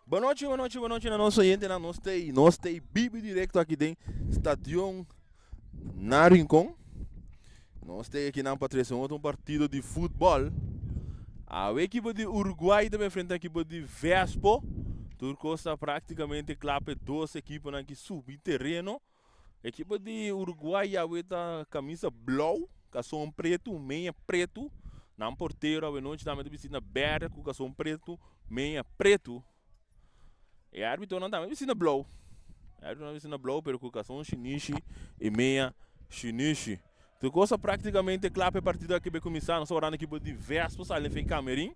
Bonochi, bonochi, bonochi na nos oyentenan. Nos ta ei, nos ta ei bibi directo aki den Stadion na Rincon. Nos ta ei akinan pa trese un otro partido di futbol. Awe ekipo di Uruguay ta enfrenta ekipo di Vespo. Tur kos ta praktikamente kla pa e dos ekiponan ki subi tereno. Ekipo di Uruguay awe ta kamisa blou, kason pretu, meña pretu. Nan portero awe nochi tambe ta bisti na berde ku kason pretu, meña pretu. E arbitonan tambe bisti na blou. E arbitonan bisti na blou pero ku kason shinishi i meña shinishi. Tur kos ta praktikamente kla pa e partido aki bai kuminsá. Nos ta wardando ekipo di Vespo sali for e kamerin.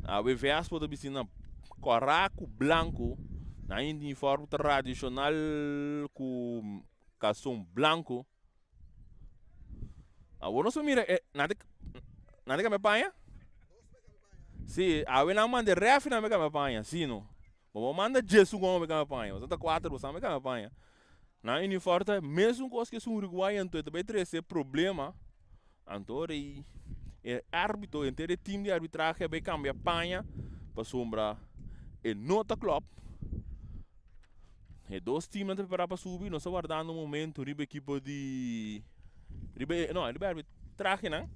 Awe Vespo ta bisti na kòrá ku blanku. Nan uniform tradishonal ku kalson blanku. Awor nos por mira e nan ta nan ta kambia paña? Si, awe nan manda e rèfri nan bai kambia paña, si no. Bo bo manda djes un hòmber kambia paña, boso ta kuater boso tambe kambia paña. Nan uniform ta mesun kos ku esun Uruguay anto e ta bai trese problema. Anto ora ei e arbitro henter e team di arbitrahe a bai kambia paña pasobra e no ta klòp. E dos teamnan ta prepará pa subi, nos ta wardando un momento riba ekipo di riba e no riba e arbitrahenan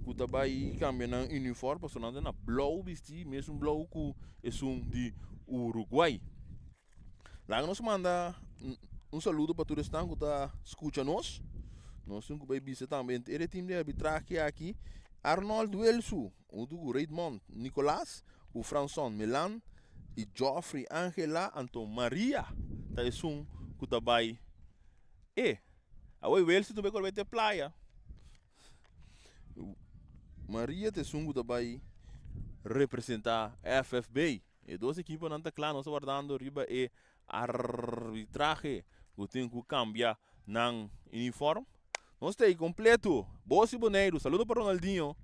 ku ta bai kambia nan uniform pasobra nan ta na blou bistí mesun blou ku esun di Uruguay. Laga nos manda un saludo pa tur esnan ku ta skucha nos. Nos tin ku bai bisa tambe henter e team di arbitrahe aki Arnold Welsu huntu ku Raymond Nicolas ku Franson Milan i Geoffrey Angela anto Maria ta esun ku ta bai e awor Welsu ta bai kor bai te playa Maria ta esun ku ta bai representa FFB e dos ekiponan ta kla nos ta wardando riba e arbitrahe ku tin ku kambia nan uniform nos ta ei kompleto Bos i Boneiru saludo pa Ronaldinho.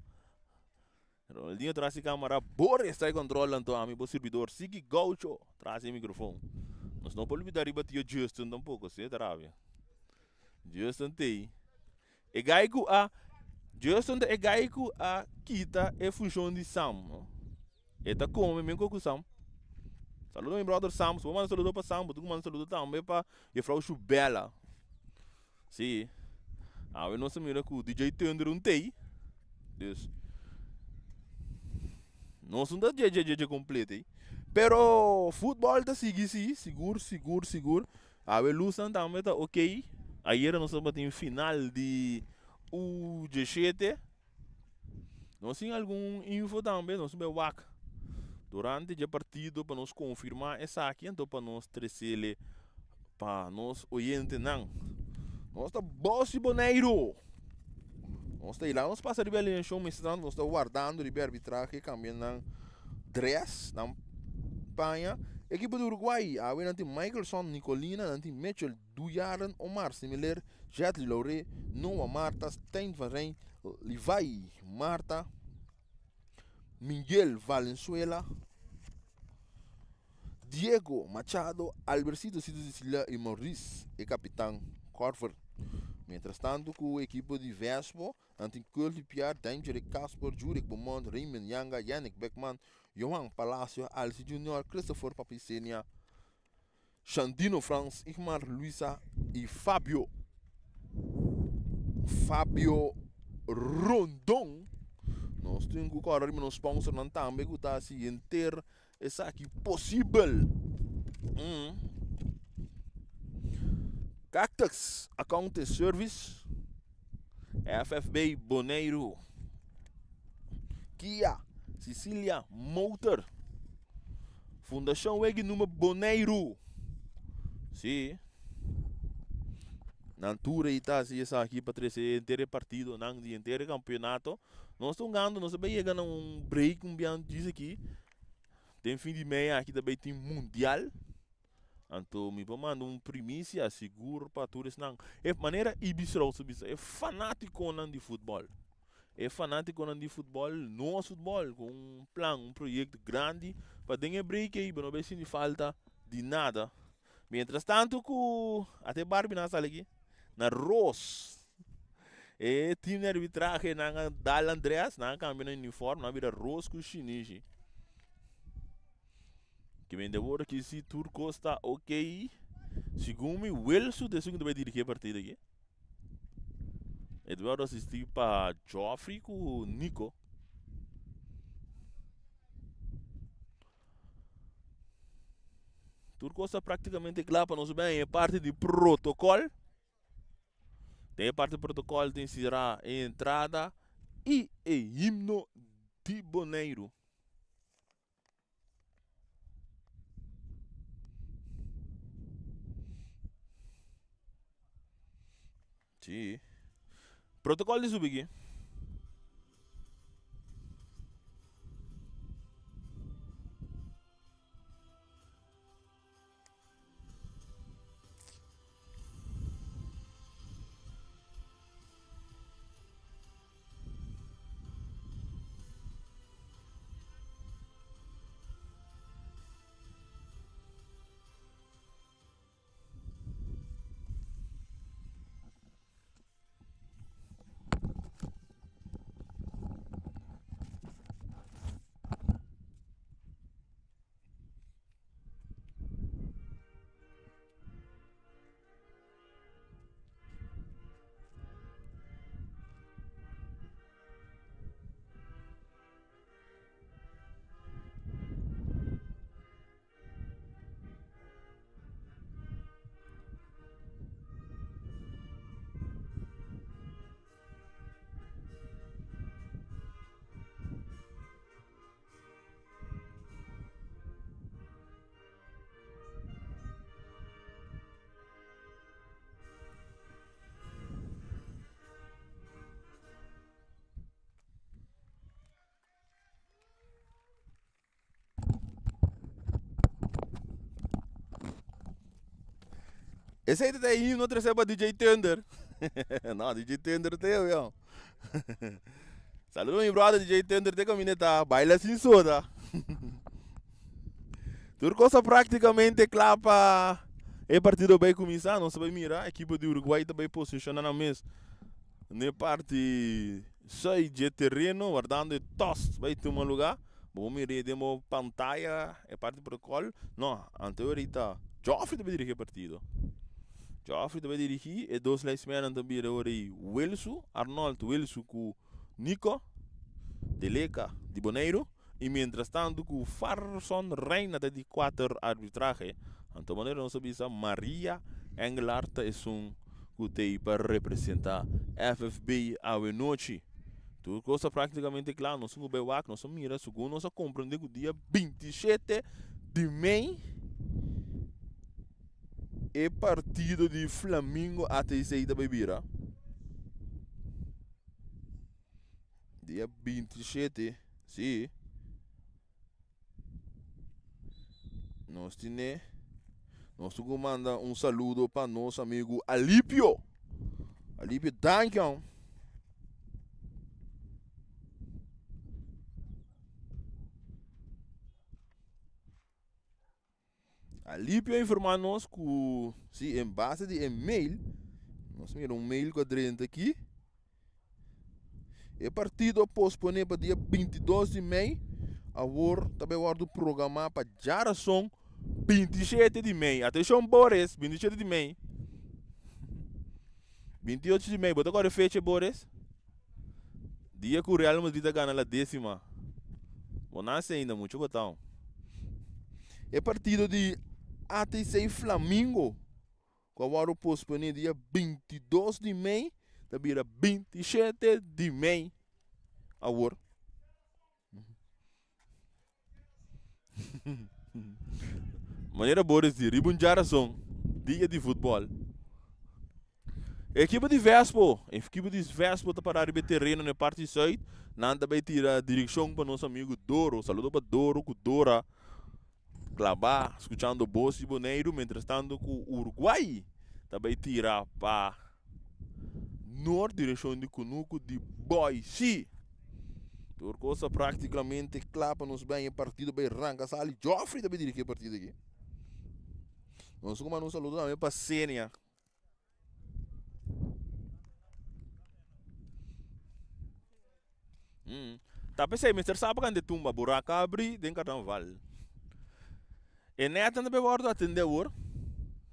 Ronaldinho tras di camara, Boris ta e control anto ami bo sirbidor Sigi Gaucho tras di e microfon. Nos no por olbida riba tio Justin tampoco, si e ta rabia. Justin t'ey. E guy cu a, Justin ta e guy cu a kita e funcion di Sam, no. E ta come men cu Sam. Saludo mi brother Sam, si bo manda saludo pa Sam, bo tin cu manda saludo tambe pa juffrouw Shubella. Sí. Awe nos a mira ku DJ Thunder un tei. Dus nos no ta dje dje dje dje completo ei. Pero futbol ta sigui sí, sigur sigur sigur. Awe lusnan tambe ta ok. Ayera nos tabatin final di U17. Nos tin algun info tambe, nos bai wak durante dje partido pa nos konfirmá esaki anto pa nos tresele pa nos oyentenan. Nos ta Bos di Boneiru! Nos ta laga nos pasa riba e alineashon mientrastanto nos ta wardando riba e arbitrahe kambia nan dress, nan paña. Ekipo di Uruguay awe nan tin Michelson, Nicolina, nan tin Mitchell. Duyaren, Omar Similer, Jetly Lauré, Noah Marta, Stijn van Rijn, Levi Marta, Miguel Valenzuela, Diego Machado, Albercito Cito Cecilia y Maurice e kapitan Korver. Mientras tanto ku ekipo di Vespo nan tin Curly Pierre, Dangerek Casper, Jurek Beaumont, Raymond Yanga, Yannick Beckman, Johan Palacio, Alcy Junior, Christopher Papisenia, Shandino Frans, Igmar Luisa y Fabio Fabio Rondon. Nos tin ku kòrda riba nos sponsornan tambe ku ta hasi henter esaki posibel. Mm. Cactus Accounting Service, FFB Boneiru, Kia Sicilia Motor. Fundashon Wegi Numa Boneiru. Sí. Nan tur ei ta hasi esaki pa trese henter e partidonan di henter e kampeonato. Nos ta hungando, nos ta bai yega na un break un biaha djis aki. Den fin di mei aki ta bai tin mundial. Anto mi por manda un primisia sigur pa tur esnan. E manera Ibis Rouse ta bisa, e fanatikonan di futbòl. E fanatikonan di futbòl, nos futbòl ku un plan, un proyekto grandi pa den e break ei bo no bai sinti falta di nada. Mientras tanto ku ata e Barbienan a sali aki na ros. E team di arbitrahe nan a dal Andreas, nan a kambia nan uniform, nan a bira ros ku shinishi. Ke men de wor aki si tur kos ta ok. Segun mi Wilson ta esun ku ta bai dirigí e partido aki. E ta wòrdu asistí pa Geoffrey ku Nico. Tur kos ta práktikamente kla pa nos bai e parti di protokòl. Den e parti di protokòl tin sera e entrada i e himno di Boneiru. Sí. Protocol di subi aquí. Esei ta e himno trese pa DJ Thunder. No, DJ Thunder te yo, yo. Saludo mi brother DJ Thunder te camina ta baila sin soda. Tur cosa prácticamente kla pa e partido bay cuminsa. Nos bay mira equipo di Uruguay ta bay posiciona nan mes ne parti zuid dje terreno wardando e toss bay tuma lugar. Bo por mira den bo pantaya e parti protocol. No, anto ahorita Geoffrey ta bay dirigi e partido. Geoffrey ta bay dirigi e dos linesmennan ta bira ora ei Wilsu, Arnold Wilsu ku Nico Deleka di Boneiru. I mientras tanto ku Farson Reina ta di kuater arbitrahe. Anto manera nos a bisa Maria Engelhard ta esun ku ta ei pa representa FFB awenochi. Tur kos ta práktikamente kla, nos tin ku bai wak, nos a mira segun nos a komprendé ku dia 27 di mei e partido di Flamingo ATC ta bai bira. Dia 27, sí. Nos tine, nos tin ku manda un saludo pa nos amigu Alipio. Alipio, danki hon. Alipio a informa nos ku si en base di e mail, nos mira un mail ku a drenta aki. E partido a posponé pa dia 22 di mei, awor ta bai wòrdu programá pa djarason 27 di mei. Atenshon Boris, 27 di mei. 28 di mei, bo ta kòrda e fecha Boris? Dia ku Real Madrid a gana la désima. Bo nase ainda, mucho bo ta. E partido di ATC Flamingo ku a wòrdu posponé dia 22 di mei ta bira 27 di mei awor. Manera Boris di, riba un djarason, dia di futbòl. Ekipo di Vespo, ekipo di Vespo ta pará riba e tereno na e parti sùit. Nan ta bai tira direkshon pa nos amigu Doro. Saludo pa Doro ku Dora klabá skuchando bos di Boneiru, mientrastanto ku Uruguay ta bai tira pa Noord direkshon di kunuku di Boise. Tur kos ta práktikamente kla pa nos bai e partido bai ranka sali. Geoffrey ta bai dirigí e partido aki. Nos ku manda un saludo tambe pa Senia. Mm. Ta p'esei mester sa pa kende tumba buraco abri den carnaval. E netnan ta bay wordo atende awor.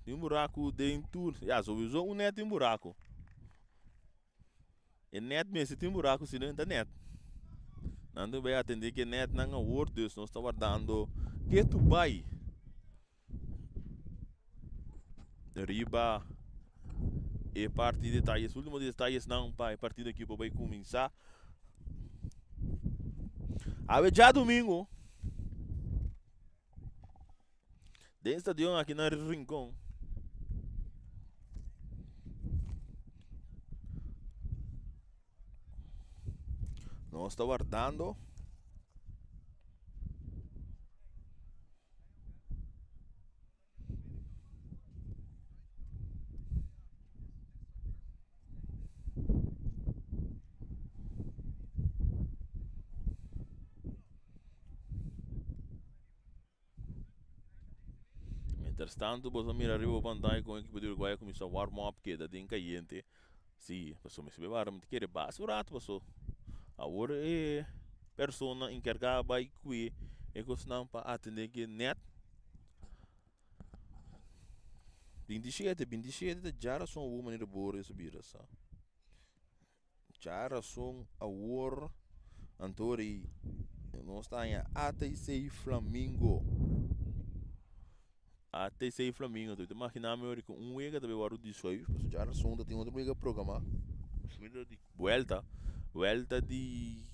Tin un buraku den tur. Ya, sowieso un net tin buraku. E net mester tin buraku si no e ta net. Nan ta bay atende ke netnan awor, dus nos ta wardando ke tu bay riba e parti detayes, ultimo detayesnan pa e partido aki por bay kuminsá. Awe djadumingu den stadion aki na Rincon. Nos ta wardando. Mientras tanto boso a mira riba bo pantaya con equipo di Uruguay a cuminsa warm up keda den cayente. Si, paso mi sibi wara mi ta kere basta un rato paso awor e persona encarga bai cue e cosnan pa atende ke net. 27, 27 ta djarason awor manera bo ora e bira sa. Djarason awor anto ri nos ta haña ATC Flamingo. ATC Flamingo anto mi ta imagina mi ora ku un wega ta bai wòrdu di shuif pasobra djarason ta tin otro wega programá. Buelta, buelta di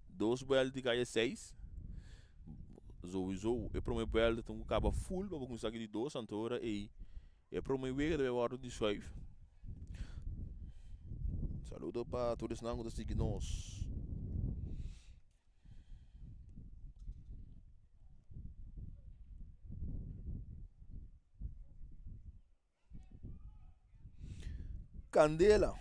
dos buelta di kaya seis. Souiso e prome buelta tin ku kaba ful pa bo kuminsá ki di dos anto ora ei e prome wega ta bai wòrdu di shuif. Saludo pa tur esnan ku ta sigui nos. Kandela.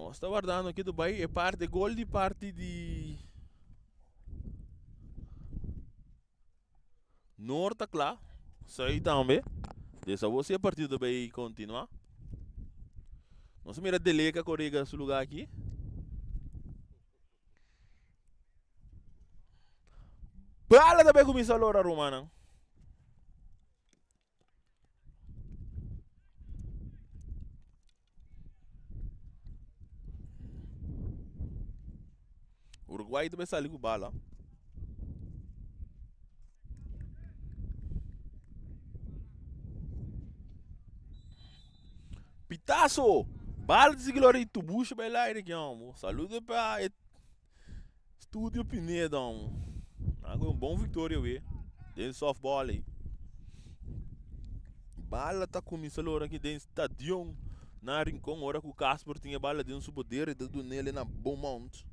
Nos ta wardando aki Dubai e parti gol di parti di Noord ta kla, Zuid tambe. Des awor si e partido ta bay continua. Nos a mira Deleka corega su lugar aki. Bala ta bay cuminsa lora rumannan. Uruguay ta bay sali ku bala. Pitazo! Bala ta sigui lora y Tubushi bay laire aki amo. Saludo pa e Studio Pineda amo. Nan ku un bon victoria we den softball ey. Bala ta cuminsa lora aki den stadion na Rincon ora cu Casper tin e bala den su poder y ta dunele na Beaumont.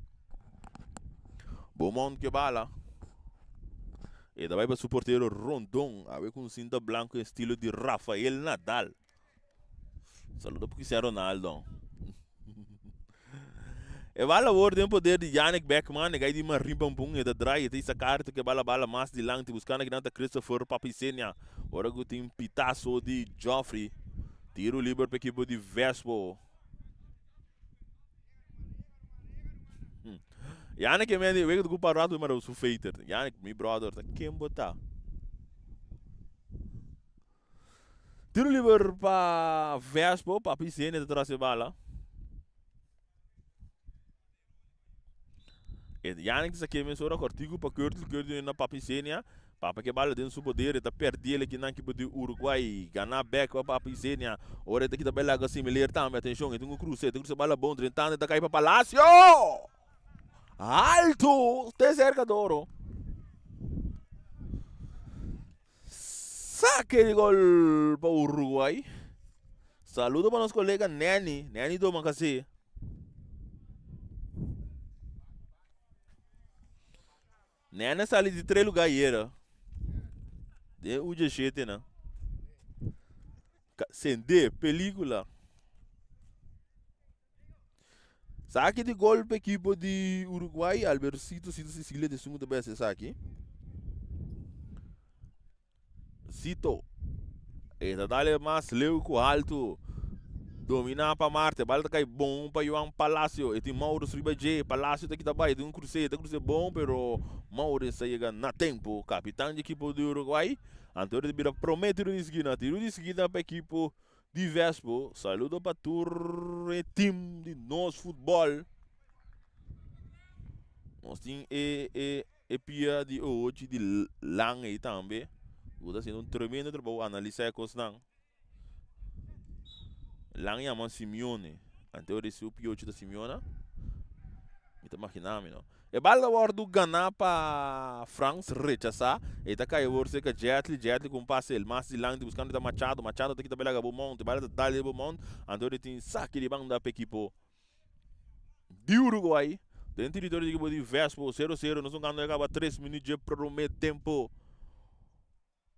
Beaumont ke bala. E ta bai pa su portero Rondon awe cu un cinta blanco estilo di Rafael Nadal. Saludo pa Cristiano Ronaldo. E bala awor den poder di Yannick Beckman, e gai di Marin Pampun, e ta draai, e ta isa kaarto ke bala bala mas dilanti buskando kinan ta Christopher Papisenia. Ora ku tin pitaso di Geoffrey. Tiro liber pa ekipo di Vespo. Yannick e mende, wega ku pa rato mara su feiter. Yannick, mi brother, ta ken bo ta? Tiro liber pa Vespo, Papi Zene ta tras e bala. E Yannick ta saké mesora kortiku pa Curtis, Curtis na Papi Zenia. Papa ke bala den su poder, e ta perdí el ekinan ekipo di Uruguay. Ganá bek pa Papi Zenia. Ora e ta kita bel laga similer tambe. Atenshon, e tin ku krusa, e ta krusa bala bon, drentando e ta kai pa Palacio! Alto! Te serka doro. Sa! Sake di gol pa Uruguay. Saludo pa nos kolega Nenny. Nenny Domacassé. Nenny a sali di tres lugar ayera. Den U17 nan. Sende pelicula. Saki di gol pa ekipo di Uruguay. Albercito Cito Cecilia de Sungu ta bai hasi esaki. Cito. E ta dale mas leu ku alto. Dominá pa Marte. Bal ta kai bon pa Joan Palacio. E tin Maurus riba dje. Palacio ta kita bai. E tin un krusé. E ta krusé bon pero Maurus ta yega na tempo. Kapitan di ekipo di Uruguay. Anto ta bira promé tiro di skina. Tiro di skina pa ekipo Di Vespo, saludo pa tur e team di nos futbol. Nos tin e e e pia di ohochi di lang ei tambe. Ku ta haciendo un tremendo trabou analisa e kosnan. Lang yama Simeone. Anto di su piochi ta Simeona. Mi ta magina mi no. E bal ta wòrdu ganá pa Frans, rechasá. E ta kai awor serka Jetli. Jetli ku un pase el mas dilanti buskando ta Machado. Machado ta kita bela Beaumont. E bal ta dal riba Beaumont. Anto di tin saki di banda pa ekipo di Uruguay. Den teritorio di ekipo di Vespo. Sero sero. Nos hungando a kaba tres minüt dje promé tempo.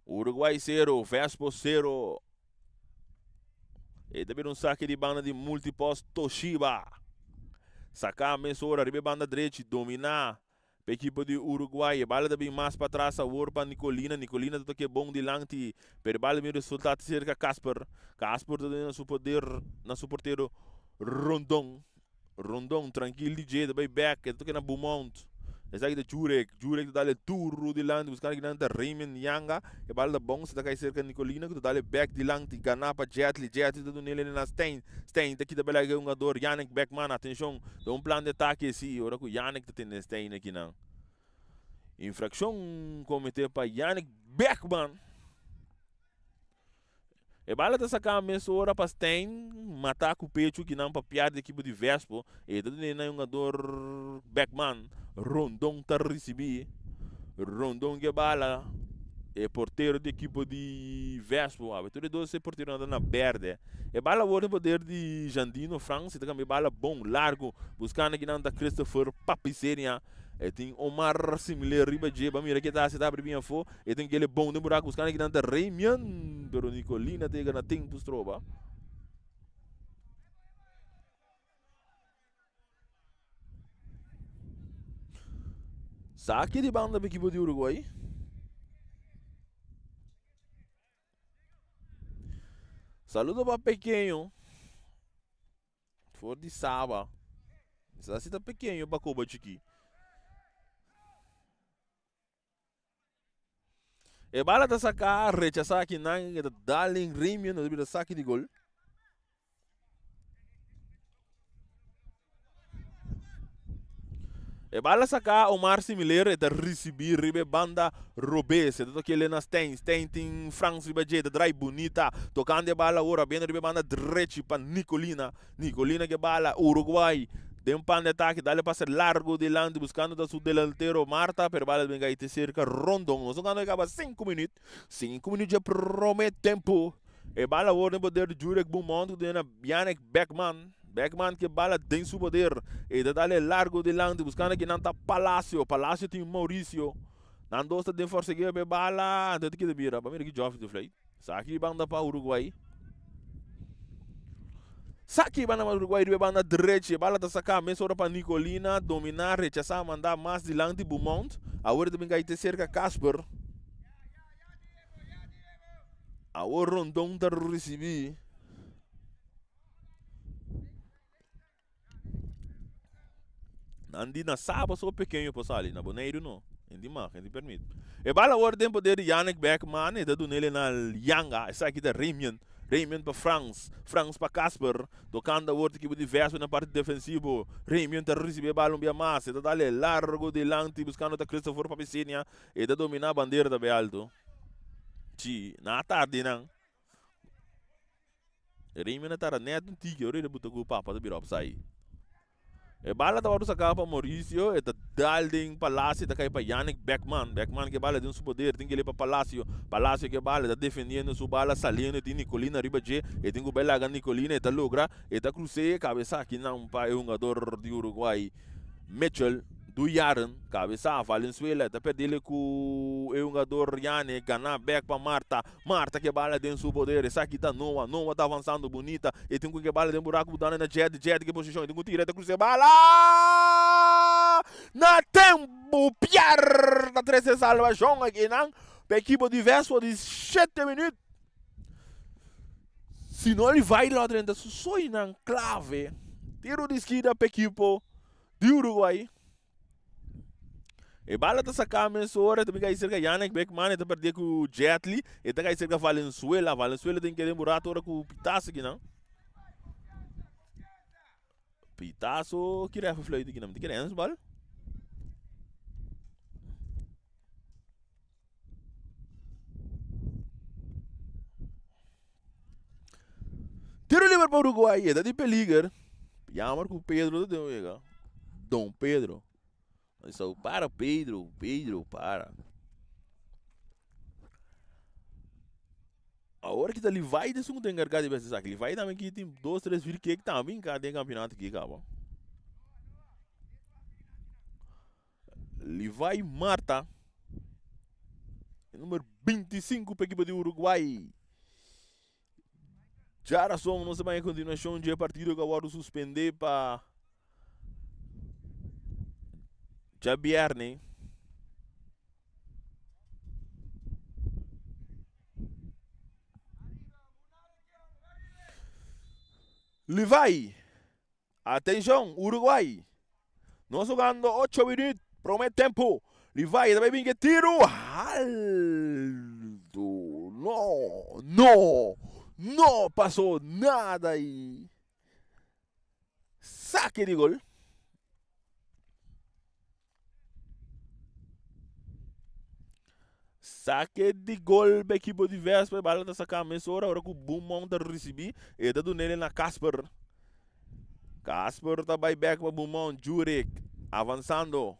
Uruguay sero, Vespo sero. E ta bira un sake di banda di Multipost Toshiba. Saká mesora riba e banda drechi, dominá pa ekipo di Uruguay. E bala ta bin mas patras awor pa Nicolina. Nicolina ta toke bon dilanti, pero e bala bin resultá serka Casper. Casper ta duna su poder na su portero Rondon. Rondon trankil di dje ta bai bek e ta toke na Beaumont. Esaki ta Jurek. Jurek ta dale duru dilanti buskando kinan ta Raymond Yanga. E bal ta bon si ta kai serka Nicolina ku ta dale bek dilanti gana pa Jetli. Jetli ta dun'el na Stein. Stein ta kita bela e hungador Yannick Beckman. Atenshon, ta un plan di atake si ora ku Yannick ta tene Stein akinan. Infrakshon komete pa Yannick Beckman. E bala ta saká mesora pa Stein matá ku pechu kinan pa piar di ekipo di Vespo. E ta tene na hungador Beckman. Rondon ta risibí. Rondon ke bala. E portero di ekipo di Vespo. Awe tur e dos e porteronan ta na berde. E bala awor den poder di Jandino Frans. E ta kambia e bala bon largu. Buskando kinan ta Christopher Papiseria. E tin Omar Similer riba dje. Ba mira ke ta hasi. Ta abri bien afó. E tin kele bon den buraco buscando kinan ta Remian, pero Nicolina ta yega na tempo stroba. Saki di banda pa ekipo di Uruguay. Saludo pa Pequeño. For di Saba. Sa si ta Pequeño pa Coba Chiki. E bala ta saká, rechasá akinan, e ta dal den Remion, ta bira saki di gol. E bala saká Omar Similer, e ta risibí riba e banda robes, e ta toka Elena Stein, Stein tin Frans riba dje, e ta drai bunita, tokando e bala awor, abiendo riba e banda drechi pa Nicolina. Nicolina ke bala, Uruguay den pan di atake, dale pase largo dilanti buscando ta su delantero Marta, pero bala bin kai te cerca Rondon. Nos hungando a caba 5 minuut, 5 minuut dje prome tempo. E bala awor den poder di Jurek Beaumont ku den na Yannick Beckman. Beckman ke bala den su poder, e ta dale largo dilanti buscando kinan ta Palacio. Palacio tin Mauricio. Nan dos ta den forsegeo pa e bala, anto ta keda bira. Ba mira ki Joffrey ta fluit. Saki banda pa Uruguay. Saki banda pa Uruguay riba e banda drechi. E bala ta saká mesora pa Nicolina. Dominá, rechasá, mandá mas dilanti Beaumont. Awor e ta bin kai te serka Casper. Awor Rondon ta risibí. Nan di na Saba so pequeño por sali, na Boneiru no. Hende mag, hende permit. E bala awor den poder di Yannick Beckman, e ta dun'el na Yanga, esaki ta Remian. Remian pa Frans, Frans pa Casper, tocando awor ta ekipo di Vespa na parti defensivo. Remian ta ricibi e bala un bia mas, e ta dale largo dilanti buscando ta Christopher Papicinia, e ta domina bandera ta bay alto. Chi, na tardi nan. Remian a tarda net un tiki ora e ta buta ku papa ta bira opsai. E bala ta wòrdu saká pa Mauricio, e ta dal den Palacio, e ta kai pa Yannick Beckman. Beckman ke bala den su poder, tin kele pa Palacio. Palacio ke bala, e ta defendiendo su bala, saliendo, e tin Nicolina riba dje, e tin ku bai laga Nicolina, e ta logra, e ta krus'é e kabesa akinan pa e hungador di Uruguay, Mitchell Duyaren. Kabesa, Valenzuela, e ta perdele ku e hungador Yannick, gana bek pa Marta. Marta ke bala den su poder, esaki ta Noa, Noa ta avansando bunita, e tin ku ke bala den buraku bu dana na Jed, Jed ke posishon, e tin ku tira, e ta krusa e bala na tempu, Pierre ta trese salvashon akinan pa ekipo di Vespo di shete minüt, si no Levi lo a drenta su soinan klave, tiro di skina pa ekipo di Uruguay. E bala ta saká mesora, e ta bin kai serka Yannick Beckman, e ta perdé ku Jetli, e ta kai serka Valenzuela, Valenzuela tin keda un rato ora ku Pitazo kinan. Pitazo, ki ref a fluit kinan? Mi ta kere handsbal. Tiro liber pa Uruguay, e ta di peliger. Jammer ku Pedro ta den wega. Don Pedro. So, para Pedro, Pedro, para. Awor ki ta Levi ta esun ku ta enkargá di bes esaki. Levi tambe ki tin dos, tres, vier kek tambe hinká den kampionato aki kaba. Levi Marta, e numero 25 pa ekipo di Uruguay. Djarason nos ta bai kontinuashon dje partido ku a wòrdu suspendé pa djabièrnè. Levi Atenshon Uruguay nos hugando ocho minüt prome tempu Levi ta bai bin ke tiru haltu no no no paso nada i sake di gol. Sake di gol pa ekipo di Vespa e bala ta saka mesora ora ku Bumon ta risibí e ta dun'el na Casper. Casper ta bai bek pa Bumon, Jurek avansando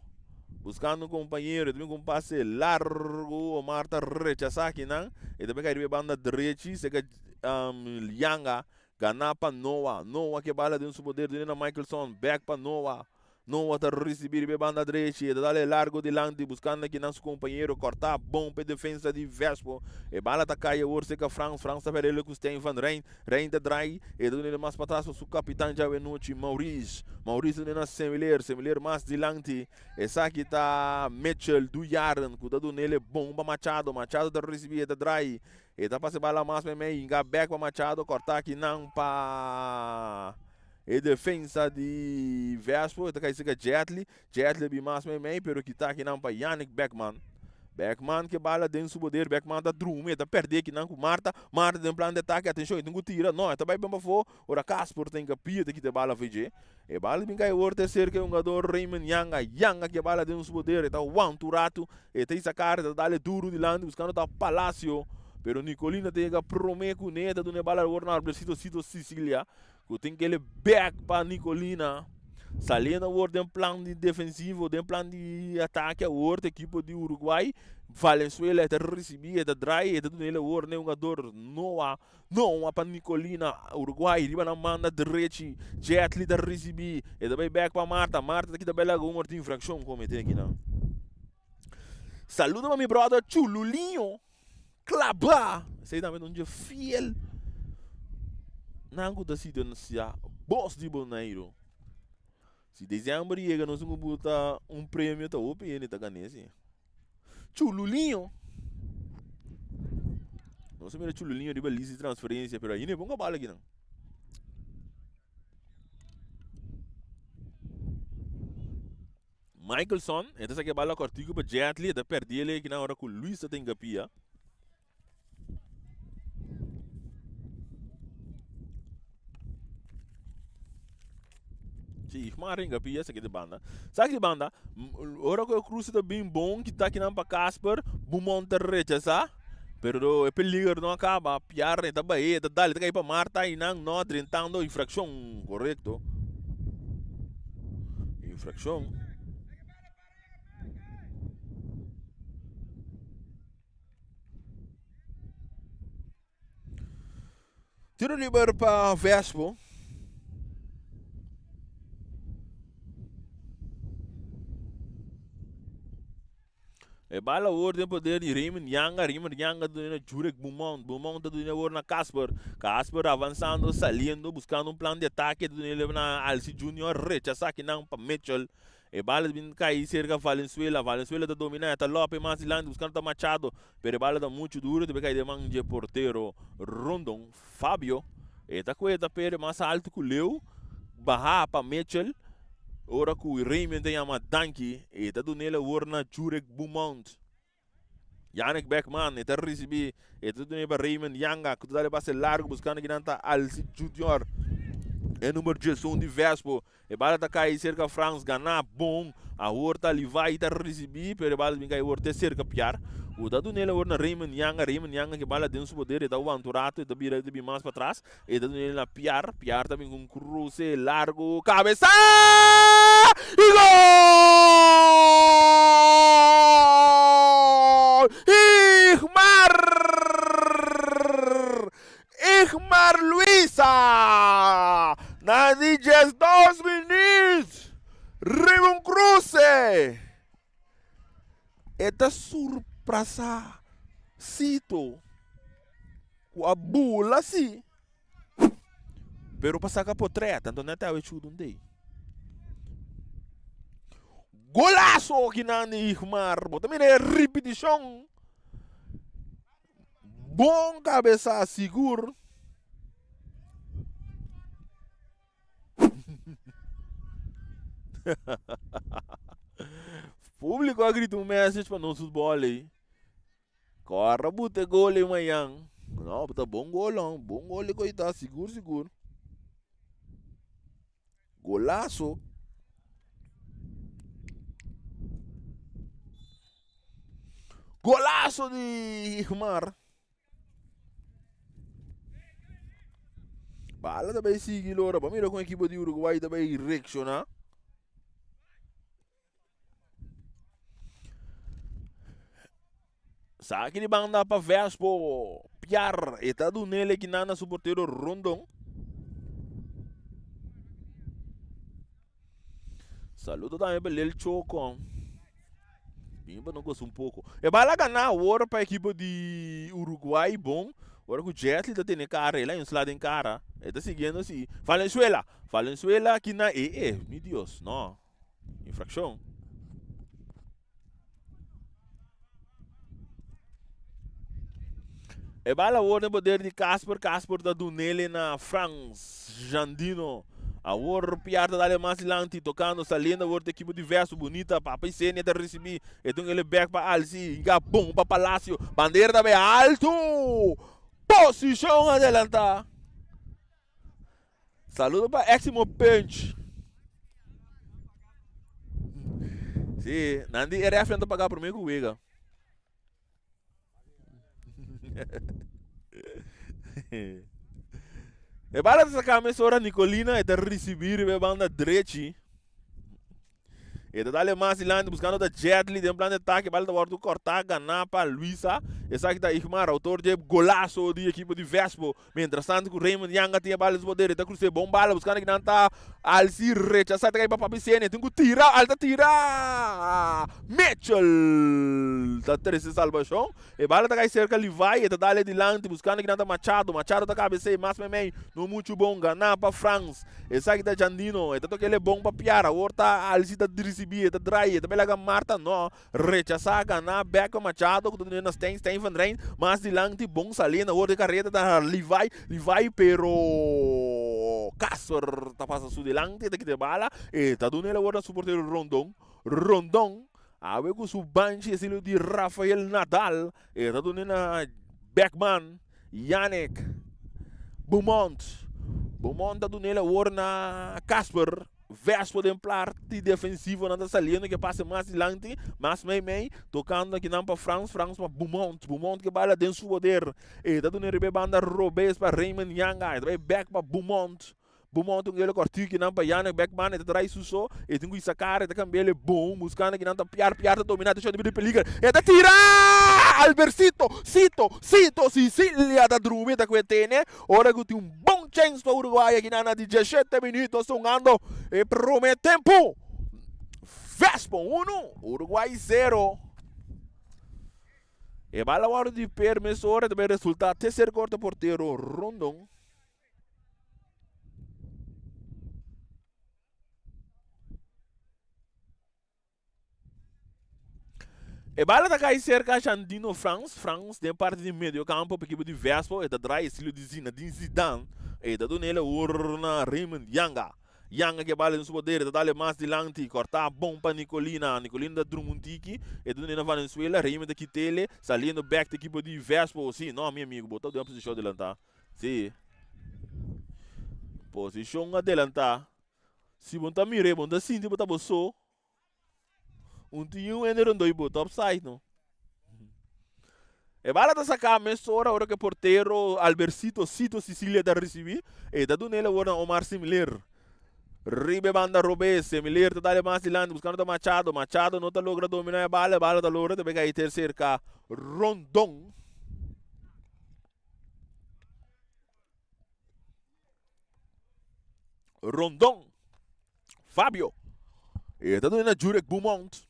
buskando un kompañero e ta bin ku un pase largu Omar ta rechasá akinan e ta bin kai riba e banda drechi seka Yanga gana pa Noah, Noah ke bala den su poder dun'e na Michaelson bek pa Noah. Noah ta risibi riba e banda drechi, e ta dal e largo dilanti buskando kinan su kompañero kòrtá bon pa e defensa di Vespo. E bala ta kai awor serka Frans, Frans ta pèrdè ku Stijn van Rijn, Rijn ta drai, e ta dun'e mas patras pa su kapitan djawe anochi Maurice, Maurice ta dun'e na Semiler, Semiler mas dilanti, esaki ta Mitchell Dujaren ku ta dun'e bon pa Machado, Machado ta risibi e ta drai, e ta pasa e bala mas meimei, hinka bèk pa Machado kòrtá kinan pa. E defensa di Vespo e ta kai serka Jetli. Jetli a bin mas meimei pero kita akinan pa Yannick Beckman. Beckman ke bala den su poder. Beckman ta drumi, e ta perde akinan ku Marta. Marta den plan di atake, atenshon e tin ku tira. No, e ta bai ben pafó. Ora Kasper ta hinka pia ta kita e bala for dje. E bala bin kai awor te serka e hungador Raymond Yanga. Yanga ke bala den su poder, e ta wanta un ratu. E ta hisa kara, e ta dal e duru dilanti buskando ta Palacio. Pero Nicolina ta yega prome kuné, e ta duna e bala awor na Albercito Cito Sicilia. Ku tin kele bek pa Nicolina. Saliendo awor den plan di defensivo, den plan di atake awor te ekipo di Uruguay. Valenzuela e ta risibi, e ta draai, e ta duna el awor n'e hungador Noa. Noa pa Nicolina. Uruguay riba nan manda drechi. Jetli ta risibi, e ta bai bek pa Marta. Marta ta kita bel laga un or tin infraccion comete akinan. Saludo pa mi brother Chululinho. Klabá! Esei tambe ta un dje fiel nan ku ta sintonisiá Bos di Boneiru. Si desèmber yega nos tin ku buta un premio ta hopi hende ta gané si. Chululiño! Nos a mira Chululiño riba lista di transferensia pero ainda e pon kabal akinan. Michelson, e ta saki e bala kòrtiku pa Jetli, e ta pèrdí el ekinan ora ku Luis ta tenga pia. Sí, Igmar ringa pia, saki di banda. Saki di banda, ora ku e kruse ta bin bon, kita kinan pa Casper, Bumon ta rechasá. Pero e peliger no a kaba, Piarne ta bai, e ta dal, e ta kai pa Marta i nan no drentando infrakshon, korekto. Infraccion. Tiro liber pa Vespo. E bala awor den poder di Raymond Yanga. Raymond Yanga ta duna Jurek Beaumont. Beaumont ta duna awor na Casper. Casper avanzando, saliendo, buscando un plan di atake. Ta duna na Alcy Junior. Rechasa kinan pa Mitchell. E bala ta bin kai serka Valenzuela. Valenzuela ta domina. E ta lope mas dilanti buscando ta Machado. Pero e bala ta mucho duro. Ta bin kai den man dje portero Rondon. Fabio. E ta kue ta pere mas alto ku Leo. Baha pa Mitchell. Ora ku Raymond ta yama danki. E ta dun'el awor na Jurek Beaumont. Yannick Beckman e ta risibi. E ta dun'el pa Raymond Yanga ku ta dal e pase largu buskando kinan ta Alci Junior. E number 11 di Vespo. E bala ta kai serka Frans gana bon. Awor ta Levi ta risibi pero e bala ta bin kai awor te serka Piar. Ku ta dun'el awor na Raymond Yanga. Raymond Yanga ke bala den su poder e ta wanta un rato e ta bira e ta bin mas patras. E ta dun'el na Piar. Piar ta bin ku un kruse largu kabesa i gol! Igmar! Igmar Luisa na di 12 minuut riba un kruse. E ta surprasa Sito ku a bula si, pero pa saka potret anto net awe chudu un dei. Golazo kinan di Igmar! Bo ta mira e ripitishon. Bon kabesa sigur. Públiko a grita un message pa nos futbòl ei. Kòrda buta e gol ei mañan. No, ta bon gol hon. Bon gol e koitá, sigur sigur. Golazo. Golazo di Igmar. Bala ta bay sigui lora. Ba mira con equipo di Uruguay ta bay reacciona. Saki di banda pa Vespo. Piar. E ta dunele kinan na su portero Rondon. Saludo tambe pa Lil Choco. Bin pa no goza un poco. E bala gana awor pa equipo di Uruguay bon. Ora ku Jetli ta tene cara, el a insla den cara. E ta siguiendo si. Valenzuela. Valenzuela kina e e. Mi Dios, no. Infraccion. E bala awor den poder di Casper. Casper ta dunele na Frans Jandino. Awor Piar ta dale mas dilanti, tocando, saliendo awor di equipo di Verso. Bunita, Papa Isenia ta ricibi. E dun ele back pa Alci. Inga bon pa Palacio. Bandera ta bay alto. Posicion adelanta. Saludo pa Eximo Punch. Sí, nan di e ref ta paga prome ku wega. E bala ta saka mesora Nicolina e ta risibi riba e banda drechi. E ta dale mas dilanti buscando ta Jetli den plan de ataque. Bala ta wordo corta gana pa Luisa. Esaki ta Igmar, autor dje golazo di equipo di Vespo. Mientras tanto cu Raymond Yanga tin e bala den su poder. E ta cruce bon bala buscando kinan ta Alci rechaza. Ta cay pa Papi Sene. Tin cu tira. Al ta tira. Mitchell ta trece salvacion. E bala ta kai serka Levi, e ta dal e dilanti buskando kinan ta Machado. Machado ta kabes'é mas meimei, no muchu bon, ganá pa Frans. Esaki ta Jandino, e ta toka el e bon pa Piar. Awor ta Alci ta risibí, e ta drai, e ta bai laga Marta, no, rechasá, ganá bèk pa Machado ku ta dun'é na Stijn, Stijn van Rijn mas dilanti, bon saliendo awor di kareta ta Levi, Levi pero Casper ta pasa su dilanti, e ta kita e bala, e ta dun'é awor na su portero Rondon, Rondon. Awe ku su banchi estilo di Rafael Nadal e ta duna na Beckman, Yannick, Beaumont. Beaumont ta duna el awor na Casper. Vespo den parti defensivo nan ta saliendo ke pase mas dilanti, mas mei mei, tocando akinan pa Frans, Frans pa Beaumont, Beaumont ke bala den su poder. E ta duna riba e banda robes pa Raymond Yanga, e ta bai back pa Beaumont. Beaumont un gelo kòrtiu kinan pa Yannick Beckman, e ta drai su so, e tin ku hisa kara, e ta kambi'el e bon, buskando kinan ta piar, piar ta dominá, atenshon ta bira di peliger, e ta tira! Albercito, Cito, Cito, Sicilia ta drumi, ta kue tene, ora ku tin un bon chèns pa Uruguay akinan na di diesshete minüt, nos ta hungando e promé tempu. Vespo unu, Uruguay zero. E bala wòrdu di per mesora, ta bai resultá terser gòl ta portero Rondon. E bala ta kai serka Jandino Frans. Frans den parti di medio kampo pa ekipo di Vespo. E ta draai estilo di Zinedine Zidane. E ta duna el awor na Raymond Yanga. Yanga ke bala den su poder. E ta dale mas dilanti. Korta bon pa Nicolina. Nicolina ta drumi un tiki. E ta duna na Valenzuela. Raymond ta kitele. Saliendo bek ta ekipo di Vespo. Si, no mi amigo. Bo ta den posishon adelanta. Si. Posishon adelantá. Si bo ta mir'é, bo ta sinti bo ta bo so. Un tin un hende rondó i bo ta offside no. E bala ta saká mesora ora ku e portero Albercito Cito Sicilia ta risibí. E ta dun'el awor na Omar Similer. Riba e banda robes, Similer ta dal e mas dilanti buskando ta Machado. Machado no ta logra dominá e bala, e bala ta logra ta bai kai ter serka Rondon. Rondon. Fabio. E ta duna na Jurek Beaumont.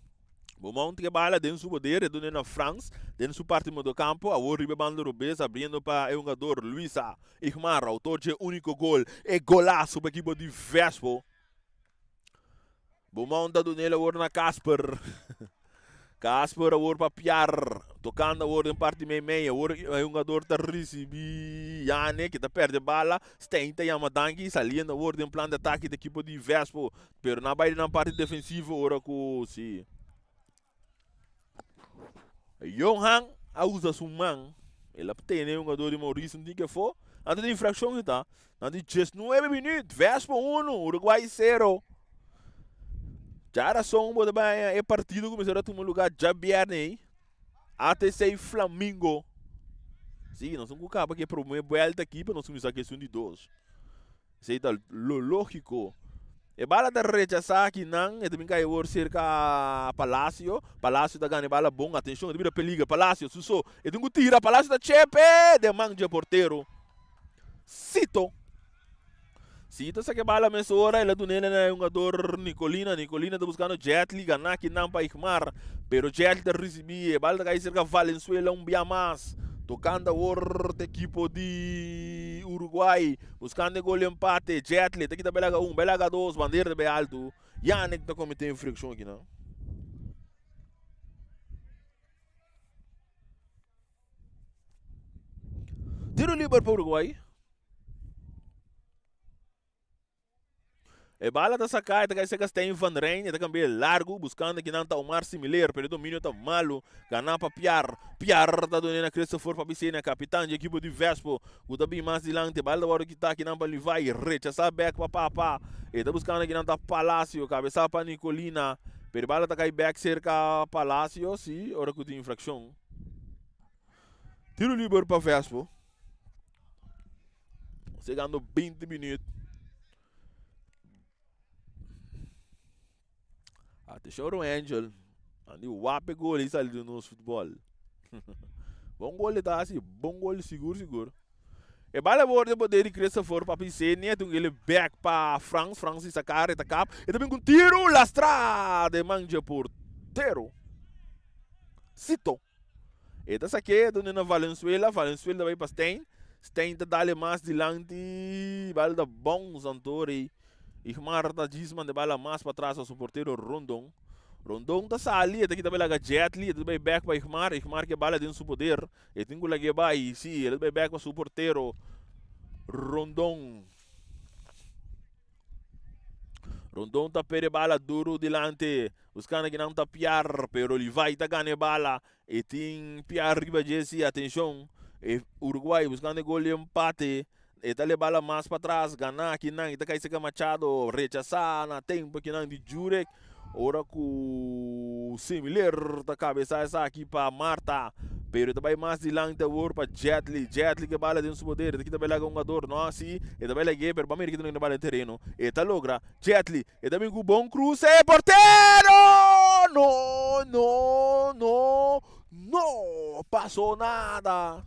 Beaumont ke bala den su poder, e duna na Frans, den su parti mediocampo. Awor riba e banda robes, abriendo pa e hungador Luisa Igmar, autor dje unico gol, e golazo pa ekipo di Vespo. Beaumont ta dun'el awor na Casper. Casper awor pa Piar. Tocando awor den parti mei mei. Awor e hungador ta ricibi Yane que ta perde bala. Stein ta yama danki. Saliendo awor den plan di atake di ekipo di Vespo. Pero nan bai den nan parti defensivo ora cu si. Johan a usa su man. El a tene e hungador di Maurice un tiki afó. Anto di infraccion ta. Na di 19 minuut, Vespo 1, Uruguay 0. Djarason bo ta bai e partido ku mester a tuma lugá djabièrnè ei. ATC Flamingo. Sí, nos tin ku kaba ku e promé buèlta aki pa nos kuminsá ku esun di dos. Esei ta lo lógiko. E bala ta rechasá akinan, e ta bin kai awor serka Palacio. Palacio ta gana e bala bon, atenshon, e ta bira peliger. Palacio, su so, e tin ku tira, Palacio ta chepe den man dje portero. Sito. Sito sa ke bala mesora, el a dun'é na e hungador Nicolina. Nicolina ta buskando Jetli, gana kinan pa Igmar. Pero Jetli ta risibí, e bala ta kai serka Valenzuela un bia mas. Tokando awor ta ekipo di Uruguay, buskando e gol di empate. Jetli ta kita belaga un, belaga dos, bandera ta bai altu. Yannick ta kometé infrakshon akinan. Tiro liber pa Uruguay. E bala ta saca, e ta cay cerca Stijn van Rijn, e ta cambia largo, buscando kinan ta Omar Similer, pero e dominio ta malo, gana pa Piar, Piar ta done na Christopher Papicena, capitan di equipo di Vespo, cu ta bin mas dilanti, e bala ta wordo kita kinan pa Levi, rechasa bek pa Papa, e ta buscando kinan ta Palacio, cabeza pa Nicolina, pero e bala ta cay bek cerca Palacio, si, ora cu tin infraccion. Tiro liber pa Vespo. Chegando 20 minuut. Atención Ron Angel. Andi wape gol y sali de nos futbol. Bon gol ta así, bon gol sigur sigur. E bala borde poder di Christopher Papi Senia, toen ele back pa Frans, Frans y sacar, eta kap, e también con tiro lastra de manje portero. Cito. E ta sak'é duna na Valenzuela, Valenzuela ta bai pa Stein, Stein ta dal e mas dilanti, bal ta bounce anto rei Igmar ta djis manda e bala mas patras pa su portero Rondon. Rondon ta sali, e ta kita bai laga Jetli, e ta bai bek pa Igmar, Igmar ke bala den su poder, e tin ku lag'é bai, si, el ta bai bek pa su portero Rondon. Rondon ta perde bala duru dilanti. Buscando kinan ta Piar, pero Levi ta gana e bala. E tin Piar riba dje si, atencion. E Uruguay buscando e gol di empate. E ta le bala mas patras, gana kinan. E ta kai cerca Machado, rechasa na tempo kinan di Jurek. Ora cu Semiler ta cabeza esaki pa Marta. Pero e ta bai mas dilanti awor pa Jetli. Jetli ke bala den su poder. E ta kita bai laga un hungador. No asi. E ta bai lag'é, pero ban mira kita no bala den tereno. E ta logra. Jetli. E ta bin ku bon kruse. Portero! No, no, no, no pasó nada.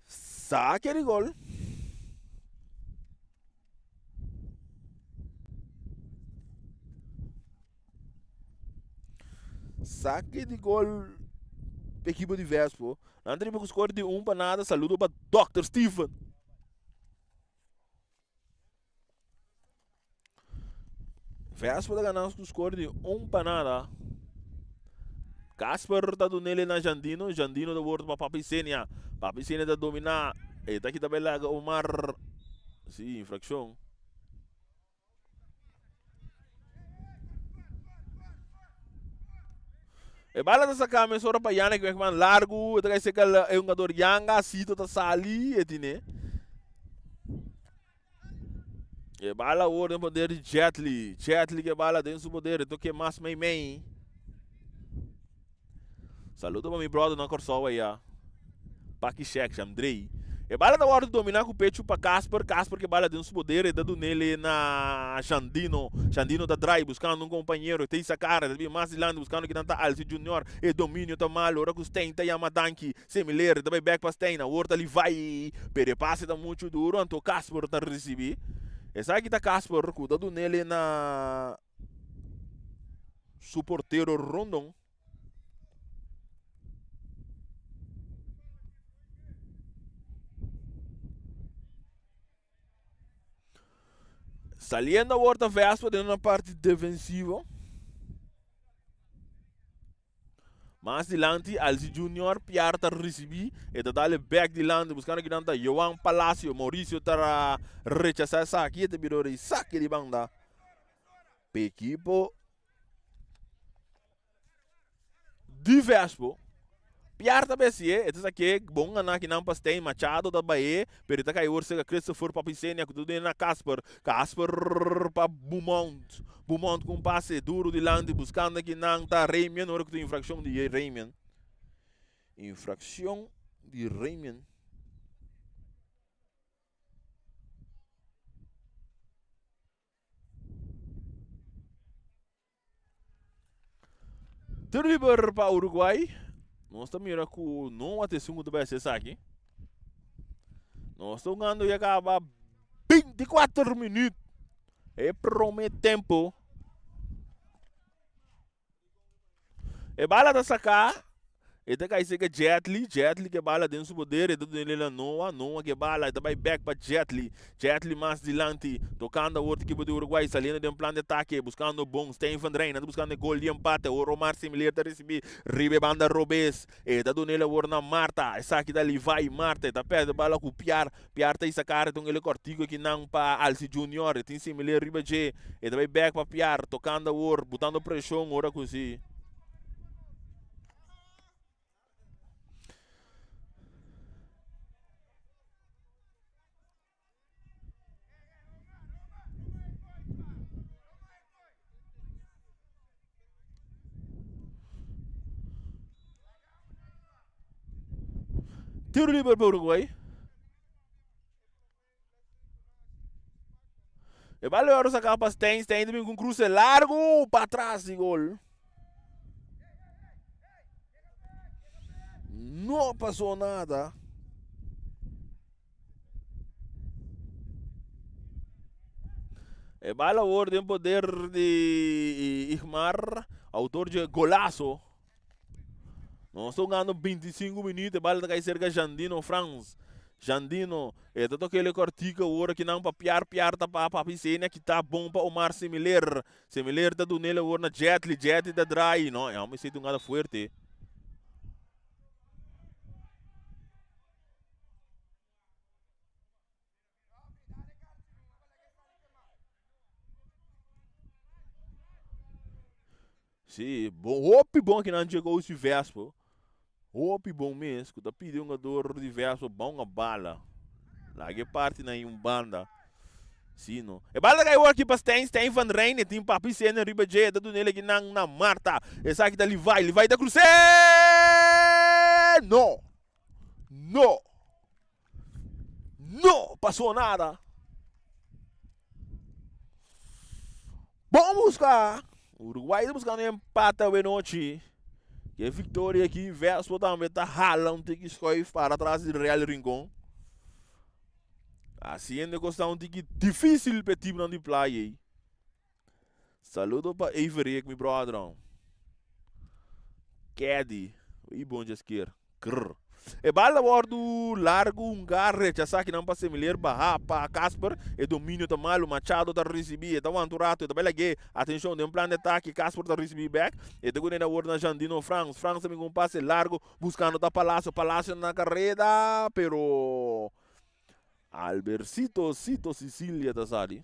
Sake di gol. Sake di gol pa ekipo di Vespo. Nan ta riba ku skor di un pa nada. Saludo pa Dòkter Steven. Vespo ta gana ku skor di un pa nada. Casper ta dunele na Jandino. Jandino ta word pa Papi Senia. Papi Senia ta domina. E ta kita bai laga Omar. Si, infrakshon. E bala ta saca mesora pa Yannick Wegman largo, e ta kai seca e hungador Yanga, Sito ta sali, e tine. E bala awor den poder di Jetli. Jetli ke bala den su poder, e toke mas mei mei. Saludo pa mi brother na Kòrsou aya. Paki Shek, Andrei. E bala ta wòrdu dominá ku pechu pa Casper. Casper ke bala den su poder, e ta dun'el na Shandino. Shandino ta drai buskando un kompañero. E ta hisa kara, e ta bin mas dilanti buskando kinan ta Alci Junior. E dominio ta malo ora ku Stein ta yama danki. Semiler ta bai bèk pa Stein. Awor ta Levi, pero e pase ta muchu duru, anto Casper ta risibí. Esaki ta Casper ku ta dun'el na su portero Rondon. Saliendo awor ta Vespa den una parti defensivo. Mas dilanti Alci Junior Piar ta ricibi. E ta dale back dilanti buscando kinan ta Joan Palacio. Mauricio ta rechasa esaki. E ta bira ora y saki di banda. Pe equipo Di Vespo, Piar ta besié, e ta saké bon ganá kinan pa Stein, Machado ta baé, pero e ta kai awor serka Christopher Papisenia ku ta duna na Casper, Casper pa Beaumont, Beaumont ku un pase duru dilanti buskando kinan ta Remian ora ku tin infrakshon di Remian. Infrakshon di Remian. Tiro liber pa Uruguay. Nos ta mira ku no a esun ku ta bai hasi esaki. Nos ta hungando ya kaba 24 minuut. E prome tempo. E bala ta saká. E ta kai serka Jetli. Jetli ke bala den su poder. E ta dun'e na Noah. Noah ke bala. E ta bai bek pa Jetli. Jetli mas dilanti. Tokando awor ta ekipo di Uruguay. Saliendo den plan di atake. Buskando bon Stijn van Rijn. Nan ta buskando e gol di empate. Awor Omar Semilier ta risibí riba e banda robes. E ta dun'e awor na Marta. Esaki ta Levi Marta. E ta pèrdè bala ku Piar. Piar ta hisa kara ta un ele kòrtiku akinan pa Alci Junior. E tin Semilier riba dje. E ta bai bek pa Piar. Tokando awor. Butando preshon ora ku si. Tiro liber pa Uruguay. E bal oro saca pa Stein. Stein ta bin cu un cruce largo pa atras di gol. No pasó nada. E bal awor den poder di Igmar, autor dje golazo. Nos ta hungando 25 minuut, e bal ta kai serka Jandino Frans. Jandino, e ta toka ele kortiku awor akinan pa Piar, Piar ta pa Papi Senia, kita bon pa Omar Semiler. Semiler ta dun'el awor na Jetli, Jetli ta draai. No, e homber esei ta hungada fuerte. Sí, bon, hopi bon akinan djego si Vespo. Hopi bon mes, ku ta pidi un hungador di Vespo bon a bala. Laga e parti na un banda. Sí, no. E bala ta kai awor aki pa Stijn, Stijn van Rijn. E tin Papi Senen riba dje, e ta dun'el akinan na Marta. Esaki ta Levi, Levi ta krus'é! No! No! No pasó nada. Bon busca. Uruguay ta buscando empate awe nochi. Ke victoria aki Vespo tambe ta hala un tiki schuif para atras di Real Rincon. Haciendo cos ta un tiki dificil pa e teamnan di Playa ei. Saludo pa Everik mi brother. Caddy. Ey bon djeskier. Grr. E bal a wordu largu hunga rechasa kinan pa Semilier baha pa Casper. E dominio ta malu. Machado ta ricibi. E ta wanta un rato. E ta bai lag'e. Atencion den plan di atake Casper ta ricibi bek. E ta gune na wordu na Jandino Frans. Frans ta bin ku un pase largu buscando ta Palacio. Palacio na careda pero Albercito Cito Sicilia ta sali.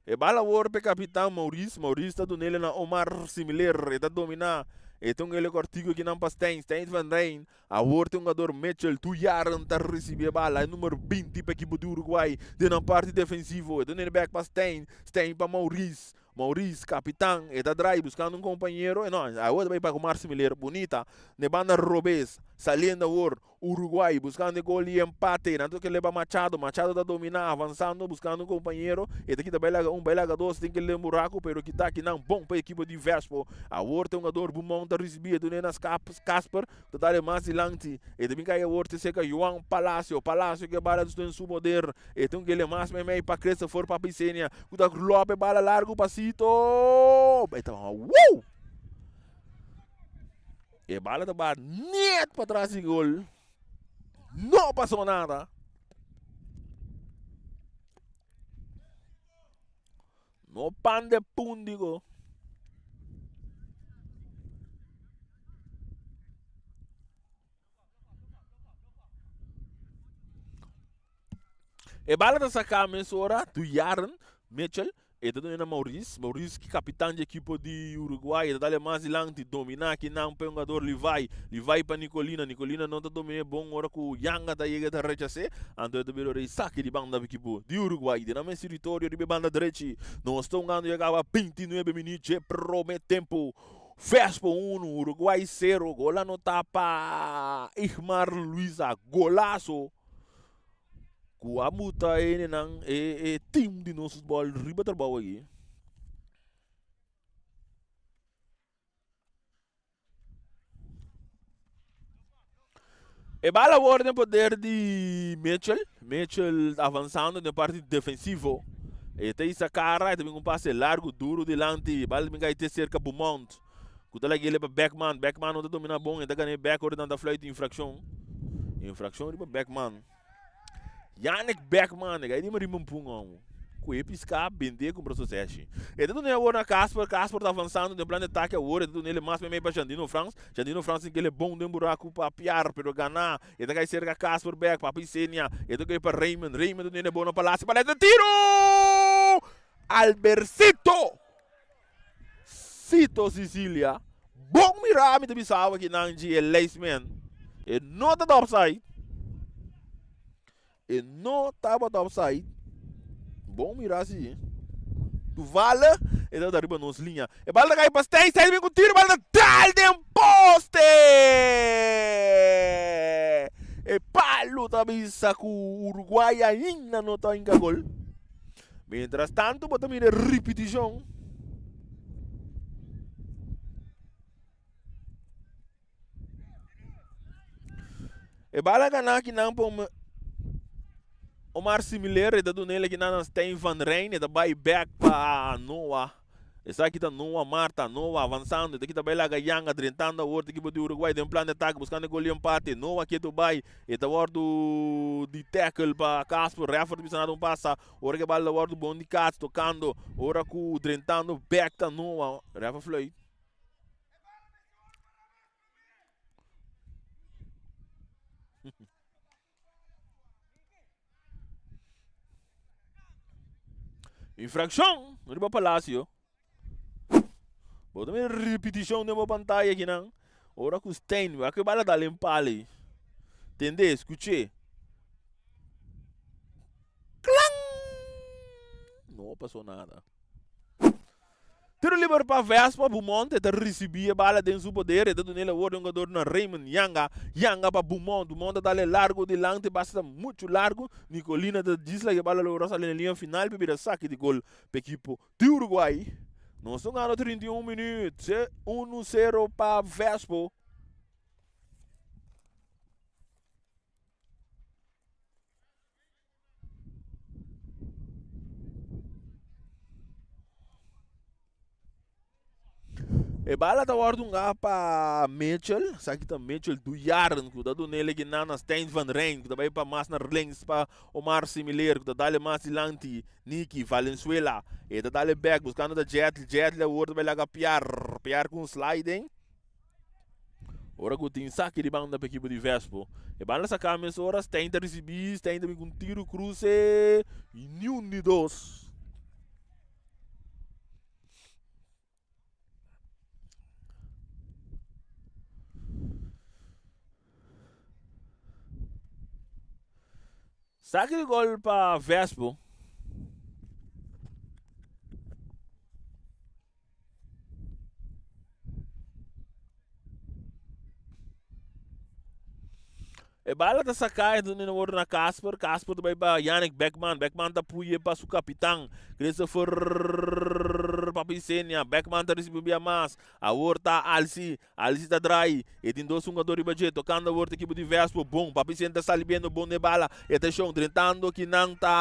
E bal awor p'e kapitan Maurice. Maurice ta dun'el na Omar Similer. E ta dominá. E ta un ele kòrtiku akinan pa Stijn. Stijn van Rijn. Awor ta e hungador Mitchell Tuyaren ta risibí e bala. E number 20 pa ekipo di Uruguay den nan parti defensivo. E ta dun'el bèk pa Stijn. Stijn pa Maurice. Maurice, kapitan, e ta drai buskando un kompañero. E no, awor ta bai pa Omar Similer. Bunita. Na e banda robes. Saliendo awor. Uruguay buscando e gol di empate. Nan toca leba Machado. Machado ta domina, avanzando, buscando un compañero. E ta kita bay laga un, bay laga dos. Tin ke len buraco, pero kita akinan bon pa ekipo di Vespo. Awor ta hungador Bumon ta ricibi. E dune na Casper. Ta dale mas dilanti. E ta bin cay awor te cerca Juan Palacio. Palacio ke bala den su poder. E ta un kele mas meimei pa Christopher Papisenia. Cu ta lope bala largo pa Cito. E ta wow! E bala ta bat net patras di gol. No pasó nada. No pan de pundigo. E bala ta saká mesora Duyarn Mitchell. E ta duna na Maurice. Maurice ki kapitan di ekipo di Uruguay. E ta dale mas dilanti. Dominá kinan pa e hungador Levi. Levi pa Nicolina. Nicolina no ta dominé bon ora ku Yanga ta yega e ta rechas'é. Anto e ta bira ora e saki di banda pa ekipo di Uruguay. Den nan mes teritorio riba e banda drechi. Nos ta hungando ya kaba 29 minüt dje promé tempu. Vespo unu, Uruguay sero. Gol anotá pa Igmar Luiza. Golaso! Ku a muta e hendenan e e team di nos futbòl riba trabou aki. E bal awor den poder di Mitchell. Mitchell avansando den parti defensivo. E ta hisa kara, e ta bin ku un pase largu duru dilanti. E bal ta bin kai te serka Beaumont. Ku ta lag'é pa Beckman. Beckman no ta dominá bon. E ta gané bek ora nan ta fluit infrakshon. Infrakshon riba Beckman. Yannick Beckman, e gai di riba un pun omo. Ku e piská, bendé, kumpra soseshi. E ta dun'é awor na Casper. Casper ta avansando den plan di atake awor. E ta dun'é mas meimei pa Jandino Frans. Jandino Frans tin kele bon den buraku pa piar, pero ganá. E ta kai serka Casper bek. Papi Senia. E ta kai pa Raymond. Raymond ta dun'é bon na Palacio. Palacio ta tiro! Albercito! Cito Sicilia, Bon mirá mi ta bisa awe ki nan dje e lijstman. E no ta offside. E no tabata offside. Bon mirá si. Toevallig e tabata riba nos liña. E bal ta kai pa Stijn. Stijn bin ku tiro. Bal ta dal den poste! E palu ta bisa ku Uruguay ainda no ta hinka gol. Mientras tanto bo ta mira e ripitishon. E bala gana akinan pa Omar Similer, e ta dun'el akinan na Stijn van Rijn, e ta bai bek pa Noah. Esaki ta Noah Marta, Noah avansando, e ta kita bai laga Yanga drentando awor ta ekipo di Uruguay den plan di atake buskando e gol di empate. Noah ketu bai, e ta wordu di tackle pa Casper, referee ta bisa nada un pasa, ora ku e bal ta wordu bon di Kats tokando, ora ku drentando bek ta Noah, referee fluit. Infraccion riba Palacio. Bo ta mira repeticion den bo pantaya akinan. Ora ku Stein wak e bala dal en pali. Tende, skuché. Klang! No pasó nada. Tiro liber pa Vespa, Beaumont e ta ricibi e bala den su poder, e ta dun'el awor den hugador na Raymond Yanga, Yanga pa Beaumont, Beaumont ta dal e largo dilanti, basta ta mucho largo, Nicolina ta djis laga e bala logra sali na linea final pa bira saki di gol pa ekipo di Uruguay. Nos ta gana 31 minuut, uno sero pa Vespo. E bala ta wòrdu hungá pa Mitchell. Esaki ta Mitchell Duyaren ku ta dun'é kinan na Stijn van Rijn ku ta bai pa mas na links pa Omar Similer ku ta dale mas dilanti Nicky Valenzuela. E ta dale bèk buskando ta Jetli. Jetli awor ta bai laga Piar. Piar ku un sliding. Ora ku tin saki di banda pa ekipo di Vespo. E banda saká mesora, Stein ta risibí, Stein ta bin ku un tiru kruse i niun di dos. Saki di gol pa Vespo. E bala ta saká e duna wòrdu na Casper. Casper ta bai pa Yannick Beckman. Beckman ta puye pa su kapitan Christopher Papisenia. Beckman ta risibí bia mas. Awor ta Alsi. Alsi ta drai. E tin dos hungador riba dje. Tokando awor ta ekipo di Vespo. Bon. Papisenia ta sali biendo bon den e bala. E atenshon. Drentando kinan ta.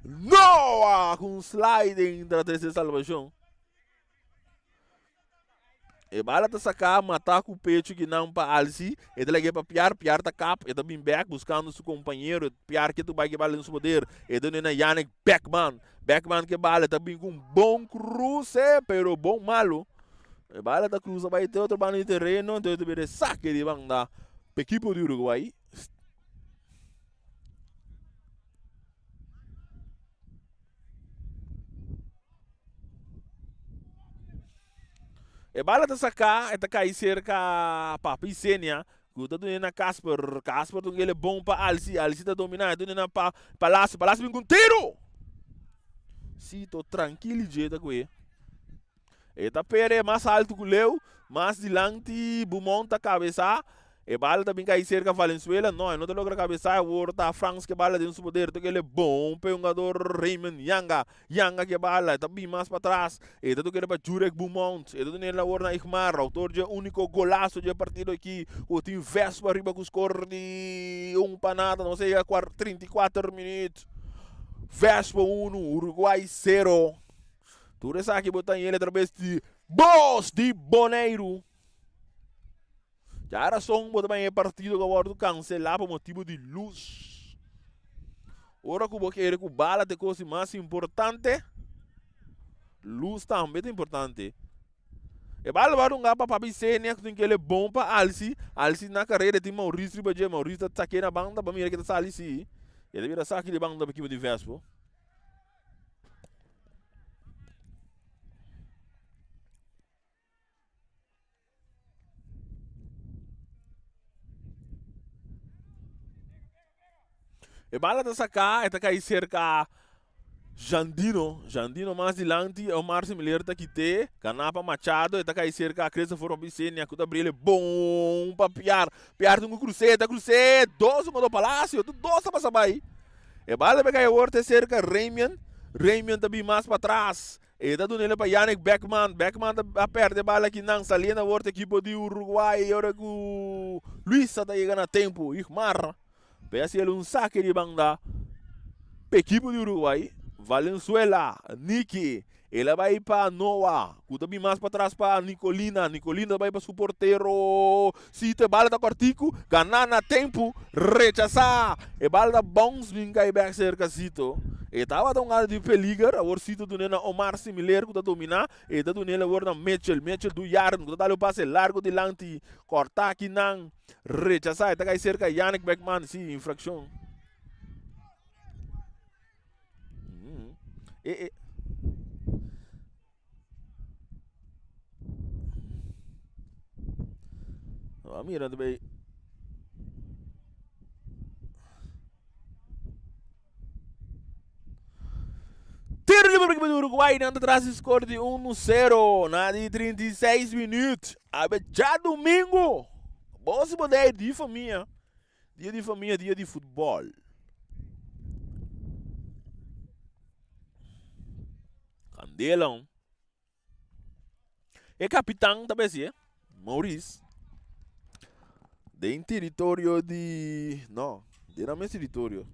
Noah ku un sliding ta trese salbashon. E bala ta saká matá ku pechu kinan pa Alsi. E ta lag'é pa Piar. Piar ta kap. E ta bin bèk buskando su kompañero. Piar ke tu bai ke bala den su poder. E ta duna na Yannick Beckman. Beckman ke bala. E ta bin ku un bon kruse pero bon malu. E bala ta krusa bai te otro banda di tereno. Entonces ta bira e sake di banda pa ekipo di Uruguay. E bala ta saká, e ta kai serka Papi Senia, ku ta duna na Casper. Casper ta un kele bon pa Alsi, Alsi ta dominá, e ta duna na pa Palacio, Palacio bin ku un tiru! Sito trankil dje ta ku'e. E ta pere mas altu ku leu, mas dilanti Beaumont ta kabesá. E bala ta bin kai serka Valenzuela, no, e no ta logra kabesá. Awor ta Frans ke bala den su poder, toke el e bon p'e hungador Raymond Yanga. Yanga ke bala, e ta bin mas patras. E ta toke pa Jurek Beaumont. E ta dun'el awor na Igmar, autor dje uniko golaso dje partido aki, ku tin Vespa riba ku skor di un pa nada. Nos a yega 34 minuut. Vespa unu, Uruguay sero. Tur esaki bo ta yele atrabes di Bos di Boneiru. Djarason bo ta baña e partido ku a wòrdu kanselá pa motibu di lus. Ora ku bo kere ku bala ta e kos di mas importante, lus tambe ta importante. E bala wòrdu hunga pa Papi Senia ku tin kele bon pa Alsi. Alsi na karera e tin Maurice riba dje. Maurice ta sak'é na banda pa mira ke ta sali si. E ta bira saki di banda pa ekipo di Vespo. E bala ta saká, e ta kai serka Jandino. Jandino mas dilanti, Omar Similer ta kit'é. Ganá pa Machado, e ta kai serka Christopher Robisenia ku ta bri el bon pa Piar. Piar tin ku krus'é, ta krus'é. Dos hungadó Palacio, tur dos ta pasa bai. E bala ta kai awor te serka Ramian. Ramian ta bin mas patras. E ta dun'el pa Yannick Beckman. Beckman ta a perde e bala akinan. Saliendo awor ta ekipo di Uruguay ora ku Luisa ta yega na tempu. Igmar ta hasi el un sake di banda pa ekipo di Uruguay. Valenzuela, Niki, el a bai pa Noah ku ta bin mas patras pa Nicolina. Nicolina ta bai pa su portero. Sito e bala ta kòrtiku. Ganá na tempu. Rechasá. E bala ta bounce bin kai bèk serka Sito. E tabata un algo di peliger. Awor Sito dun'é na Omar Similer ku ta dominá. E ta dun'é awor na Mitchell. Mitchell du Yarden ku ta dal un pase largu dilanti. Kòrtá kinan. Rechasá. E ta kai serka Yannick Beckman. Sí, infrakshon. E, e. A mira ta bay. Uruguay nan ta tras di score di 1-0 na di 36 minuut. Awe djadumingu. Bo si bo dei di famia. Dia di famia, dia di futbol. Candela. E kapitan ta besi, eh? Maurice. Den teritorio di... No, den nan mes teritorio.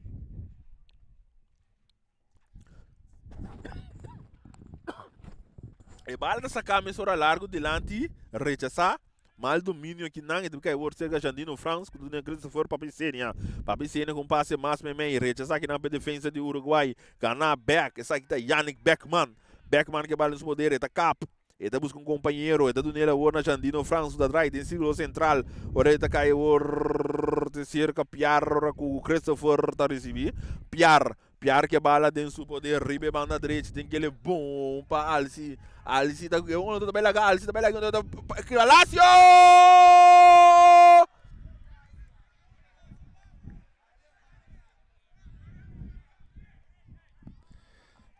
E bala ta saká mesora largu dilanti, rechasá. Mal dominio aki nan, e ta kai word serka Jandino Frans ku duna Christopher Papisenia. Papisenia ku un pase mas meimei, rechasá aki nan pa e defensa di Uruguay. Gana bek, esaki ta Yannick Beckman. Beckman ke bala den su poder, e ta kap. E ta buska un kompañero, e ta dun'el awor na Jandino Frans ku ta drai den sirkulo sentral. Ora e ta kai awor te serka Piar ora ku Christopher ta risibí. Piar, Piar ke bala den su poder riba e banda drechi tin kele bon pa Alsi. Alsi ta e un ta bai laga Alsi ta bai laga ta Palacio!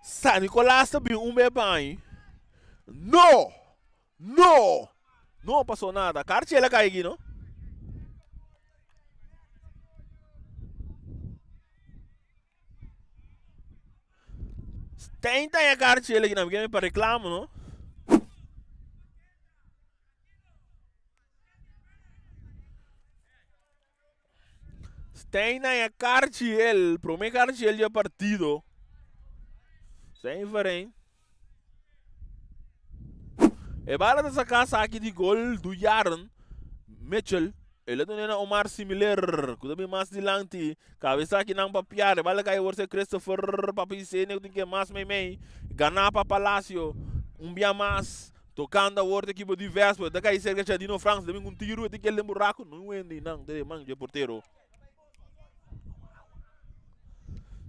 San Nicolas ta bin un be baño. No! No! No pasó nada. Karchi el a kai aki, no? Stein ta e karchi el aki, no? Pa reclamo, no? Stein a karchi el, prome karchi el di e partido. Stein Verein. E bala ta saka saki di gol du Jaren Mitchell. El a duna na Omar Similer, ku ta bin mas dilanti. Kabesa aki nan pa Piar. E bala kai awor ser Christopher Papi Sene ku tin ke mas meimei. Gana pa Palacio. Un bia mas. Tocando awor ta ekipo di Vespa, ta cay cerca Jadino Frans, ta bin cu un tiro, e tin kel den buraco, no wende nan, ta den man dje portero.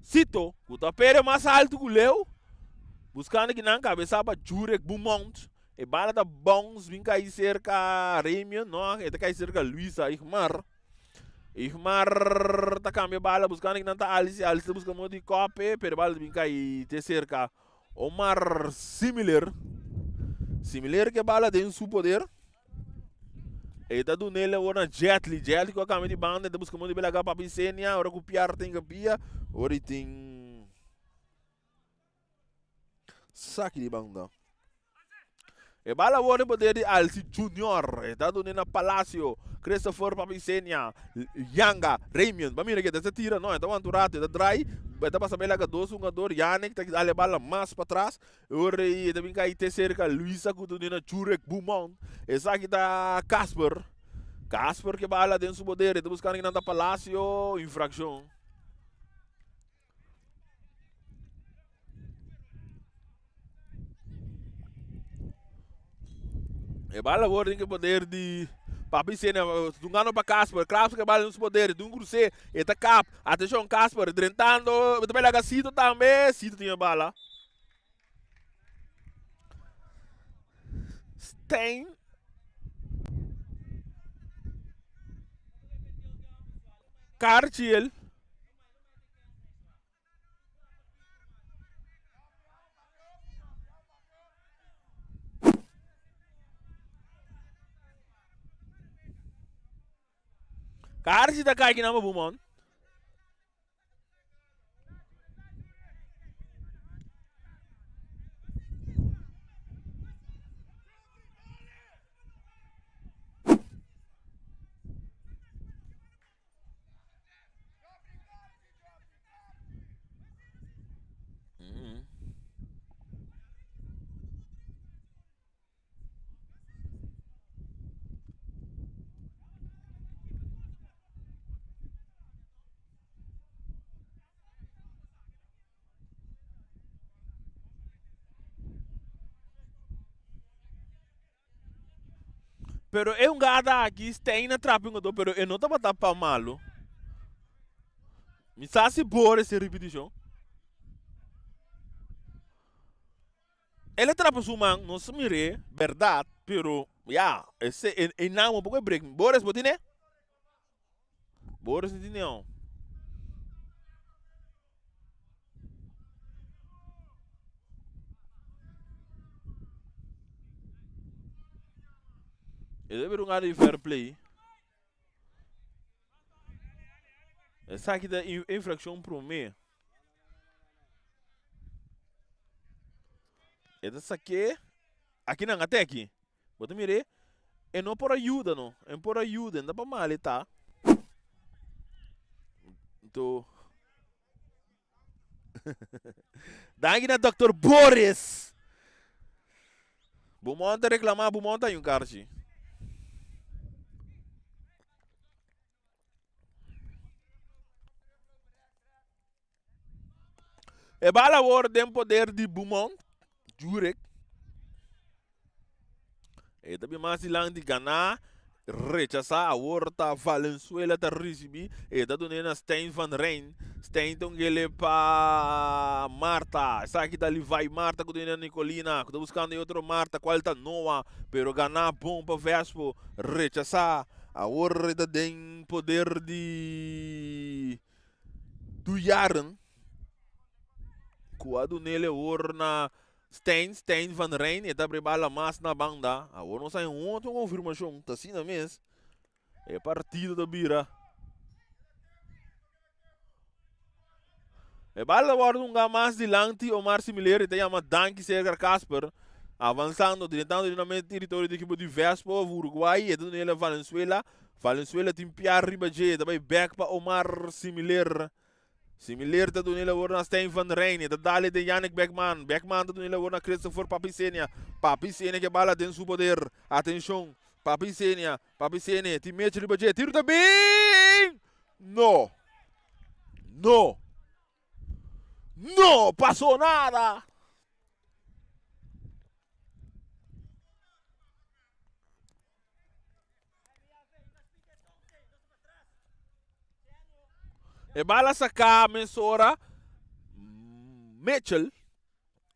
Sito, cu ta pere mas alto cu Leo, buscando ki nan cabeza pa Jurek Beaumont, e bala ta bounce bin cay cerca Remion, no, e ta cay cerca Luisa Igmar. Igmar ta cambia bala buscando ki nan ta Alice, Alice ta busca modo di cope, pero e bala ta bin cay te cerca Omar Similer. Similer ke bala den su poder. E ta dunele awor na Jetli. Jetli ku a kambia di banda. E ta buska modo di belaga Papi Senia. Ora ku Piar tin kapia. Ora i tin saki di banda. E bala awor den poder di Alci Junior. E ta dune na Palacio. Christopher Papisenia. Yanga. Ramion. Ba mira ke ta tira. No, e ta wanta un rato. E ta drai. E ta pasa bay laga dos hungador. Yannick ta dale bala mas pa tras. Ora e ta bin kai te cerca Luisa ku ta dune na Jurek Beaumont. Esaki ta Casper. Casper ke bala den su poder. E ta buskando kinan ta Palacio. Infraccion. E bala awor tin ke poder di Papi Sena dungando pa Casper. Casper ke bala den su poder. Dun krusé. E ta kap. Atenshon Casper drentando. E ta bai laga Sito tambe. Sito tin e bala. Stein. Karchiel. Karchi ta kai kinan pa Bumon. Pero e hungada aki Stein a trapa un jugador pero e no tabata pa malo. Mi sa si Boris tin ripiticion. El a trapa su man, nos mir'é, berdad, pero ya, ese e e nan un poco e break. Boris bo tine? Boris no tine aun. E ta bira un área di fair play. Esaki ta infraccion prome. E ta saké aki nan ate aki. Bo ta mir'é? E no por a yuda no. E no por a yuda, e no ta pa mal e ta. Anto Danki na Dòkter Boris. Bo mon ta reklamá, bo mon ta hay un karchi. E bala awor den poder di Beaumont, Jurek. E ta bin mas dilanti ganá, rechasá. Awor ta Valenzuela ta risibí. E ta dun'é na Stijn van Rijn. Stijn ta un gele pa Marta. Esaki ta Levi Marta ku dun'é na Nicolina. Ku ta buskando e otro Marta kual ta Noah. Pero ganá bon pa Vespo. Rechasá. Awor e ta den poder di Dujaren ku a dun'é awor na Stijn, Stijn van Rijn, e ta abre bala mas na banda. Awor nos hay un otro konfirmashon, ta asina mes. E partido ta bira. E bala ta wòrdu hunga mas dilanti Omar Simileri ta yama danki Sergar Kasper. Avansando, drentando den na teritorio di ekipo di Vespo of Uruguay, e ta dun'é Valenzuela. Valenzuela tin piar riba dje, ta bai bek pa Omar Similer. Similer ta duna e labor na Stijn van Rijn, e ta dale den Yannick Beckman. Beckman ta duna e labor na Christopher Papisenia. Papisenia ke bala den su poder. Atenshon, Papisenia, Papisenia tin mechi riba dje, tiro ta bin! No! No! No pasó nada! E bala saká mesora Mitchell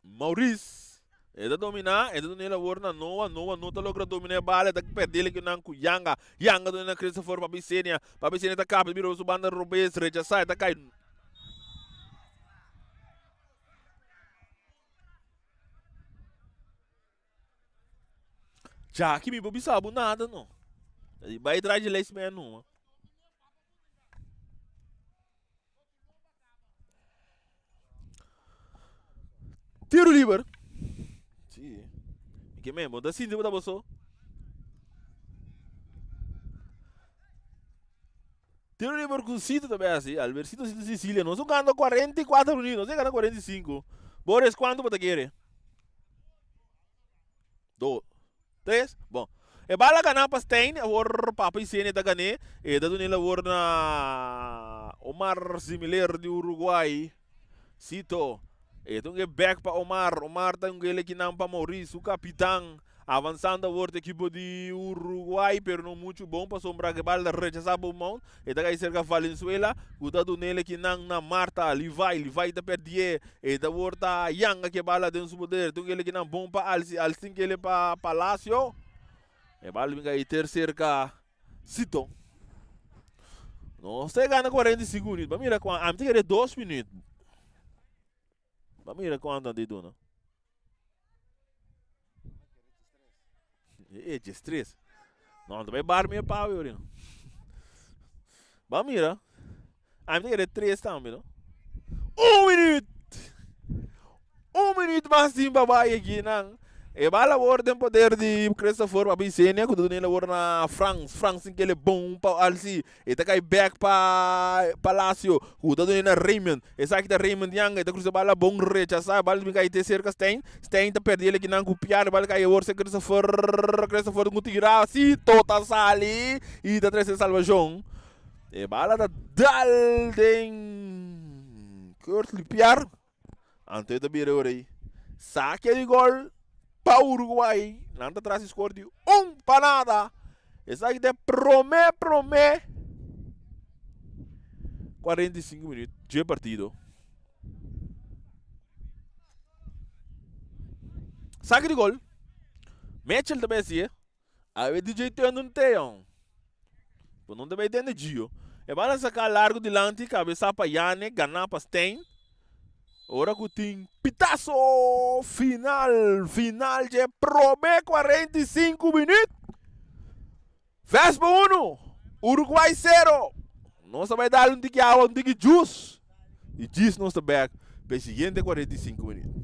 Maurice e ta dominá e ta duna e labor na Noah Noah no ta logra dominá e bala e ta pèrdè el kinan ku Yanga Yanga duna na Christopher Papi Senia Papi Senia ta kap e bira su banda robes rechasá e ta kai. Djaki mi por bisa bo nada no. Bai tras di leis mea numa. Tiro liber. Si. Mi ke men, bo ta sinti bo ta boso. Tiro liber ku Cito ta bai hasi. Albercito Cito Sicilia. Nos gana 44 minutos. Nos gana 45. Boris, kuantu bo ta kere? Dos, tres, bon. E bala gana pa Stijn, awor Papa Isenia ta gané. E ta dun'el awor na Omar Similer di Uruguay. Sito, e ta un back pa Omar. Omar ta un gele kinan pa Maurice, su kapitan. Avansando awor ta ekipo di Uruguay, pero no muchu bon pasobra e bala ta rechasá Beaumont. E ta kai serka Valenzuela, ku ta dun'el ekinan na Marta. Levi, Levi ta perdié. E ta wor ta yanga ke bala den su poder. Tin kele kinan bon pa Alsi. Alsi tin kele pa Palacio. E bala bin kai ter serka Sito. Nos ta gana 45 minuut. Ba mira kuan. Ami ta kere 2 minuut. Ba mira kuantu nan ta duna. E 13. No, ta bai bar mi e pau yori. Ba mira. Ami ta kere 3 tambe, no? Un minuut. Un minuut mas tin pa bai aki nan. E bala awor den poder di Christopher Papi Senia ku ta duna el awor na Frans. Frans tin kele bon pa Alci. E ta kai bek pa Palacio ku ta duna na Raymond. Esaki ta Raymond Yanga. E ta krusa bala bon rechasá. E bala ta bin kai te serka Stijn. Stijn ta pèrdè el akinan ku piar. E bala kai awor serka Christopher. Christopher ku tira. Sito ta sali i ta trese salvashon. E bala ta dal den Kurtley Piar. Anto e ta bira ora ei. Sake di gol pa Uruguay. Nan ta tras di score di un pa nada. Esaki ta e prome prome 45 minuut dje partido. Sake di gol. Mitchell ta bay haci'e. Awe DJ tende un teon. Bo no ta bay tende Gio. E bala saca largo dilanti, cabeza pa Yannick, gana pa Stijn. Ora cu tin pitazo final, final dje prome 45 minuut. Vespa 1, Uruguay 0. Nos ta bai dal un tiki awa, un tiki juice. I djis nos ta bek pa e siguiente 45 minuut.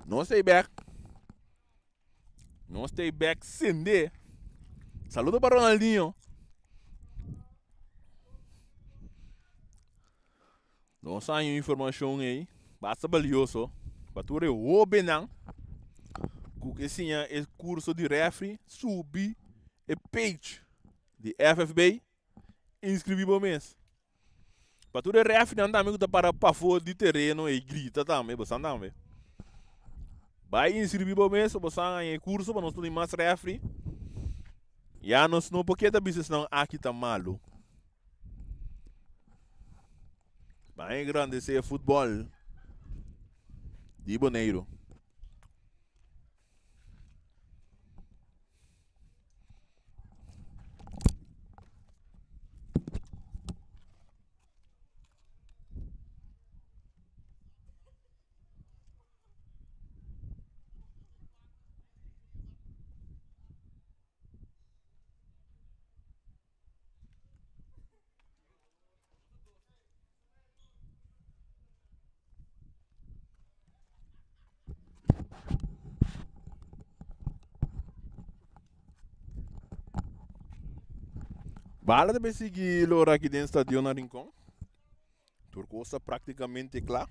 Nos ta bek. Nos ta bek sende. Saludo pa Ronaldinho. Nos haña un informashon ei basta balioso pa tur e hóbennan ku ke siña e kurso di rèfri subi e page di FFB inskribí bo mes. Pa tur e rèfrinan tambe ku ta para pafó di tereno ei grita tambe bo san tambe. Bai inskribí bo mes pa bo san haña e kurso pa nos por tin mas rèfri. Ya nos no por keda bisa esnan aki ta malu. Ban engrandesé futbòl di Boneiru. Bala ta bay sigui lora aki den stadion na Rincon. Tur cos ta practicamente cla.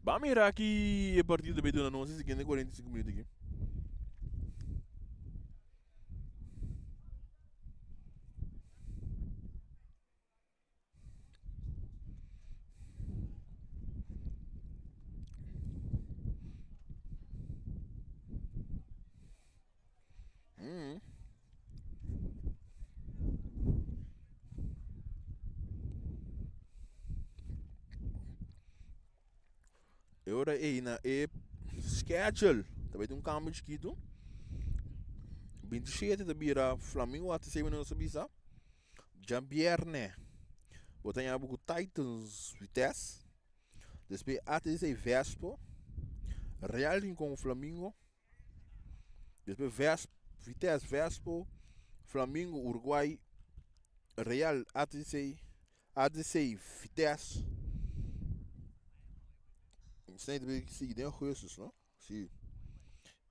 Ba mira aki e partido ta bay duna nos e siguiente 45 minuut aki. Mm. E ora ei na e schedule ta bai tin un cambio chikitu. 27 ta bira Flamingo ATC nos a bisa. Djabierne bo ta ña bo ku Titans Vitesse, despues ATC Vespo, Real Rincon Flamingo, despues Ves Vitesse Vespo, Flamingo Uruguay, Real ATC, ATC Vitesse. Esei ta bay sigui den augustus no? Si.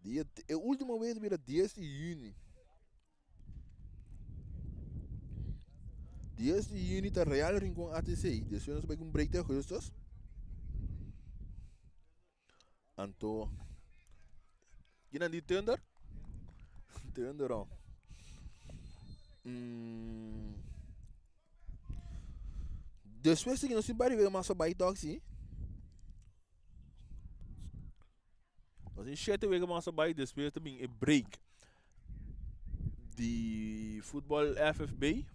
Dia e ultimo wega ta bira dies di juni. Dies di juni ta Real Rincon ATC. Despues nos ta bai ku un break te augustus. Anto kinan di Thunder? Thunder oh. Mm. Despues di nos tin bari wega mas pa bai tok si. Nos tin shete wega mas a bai despues ta bin e break di futbol FFB.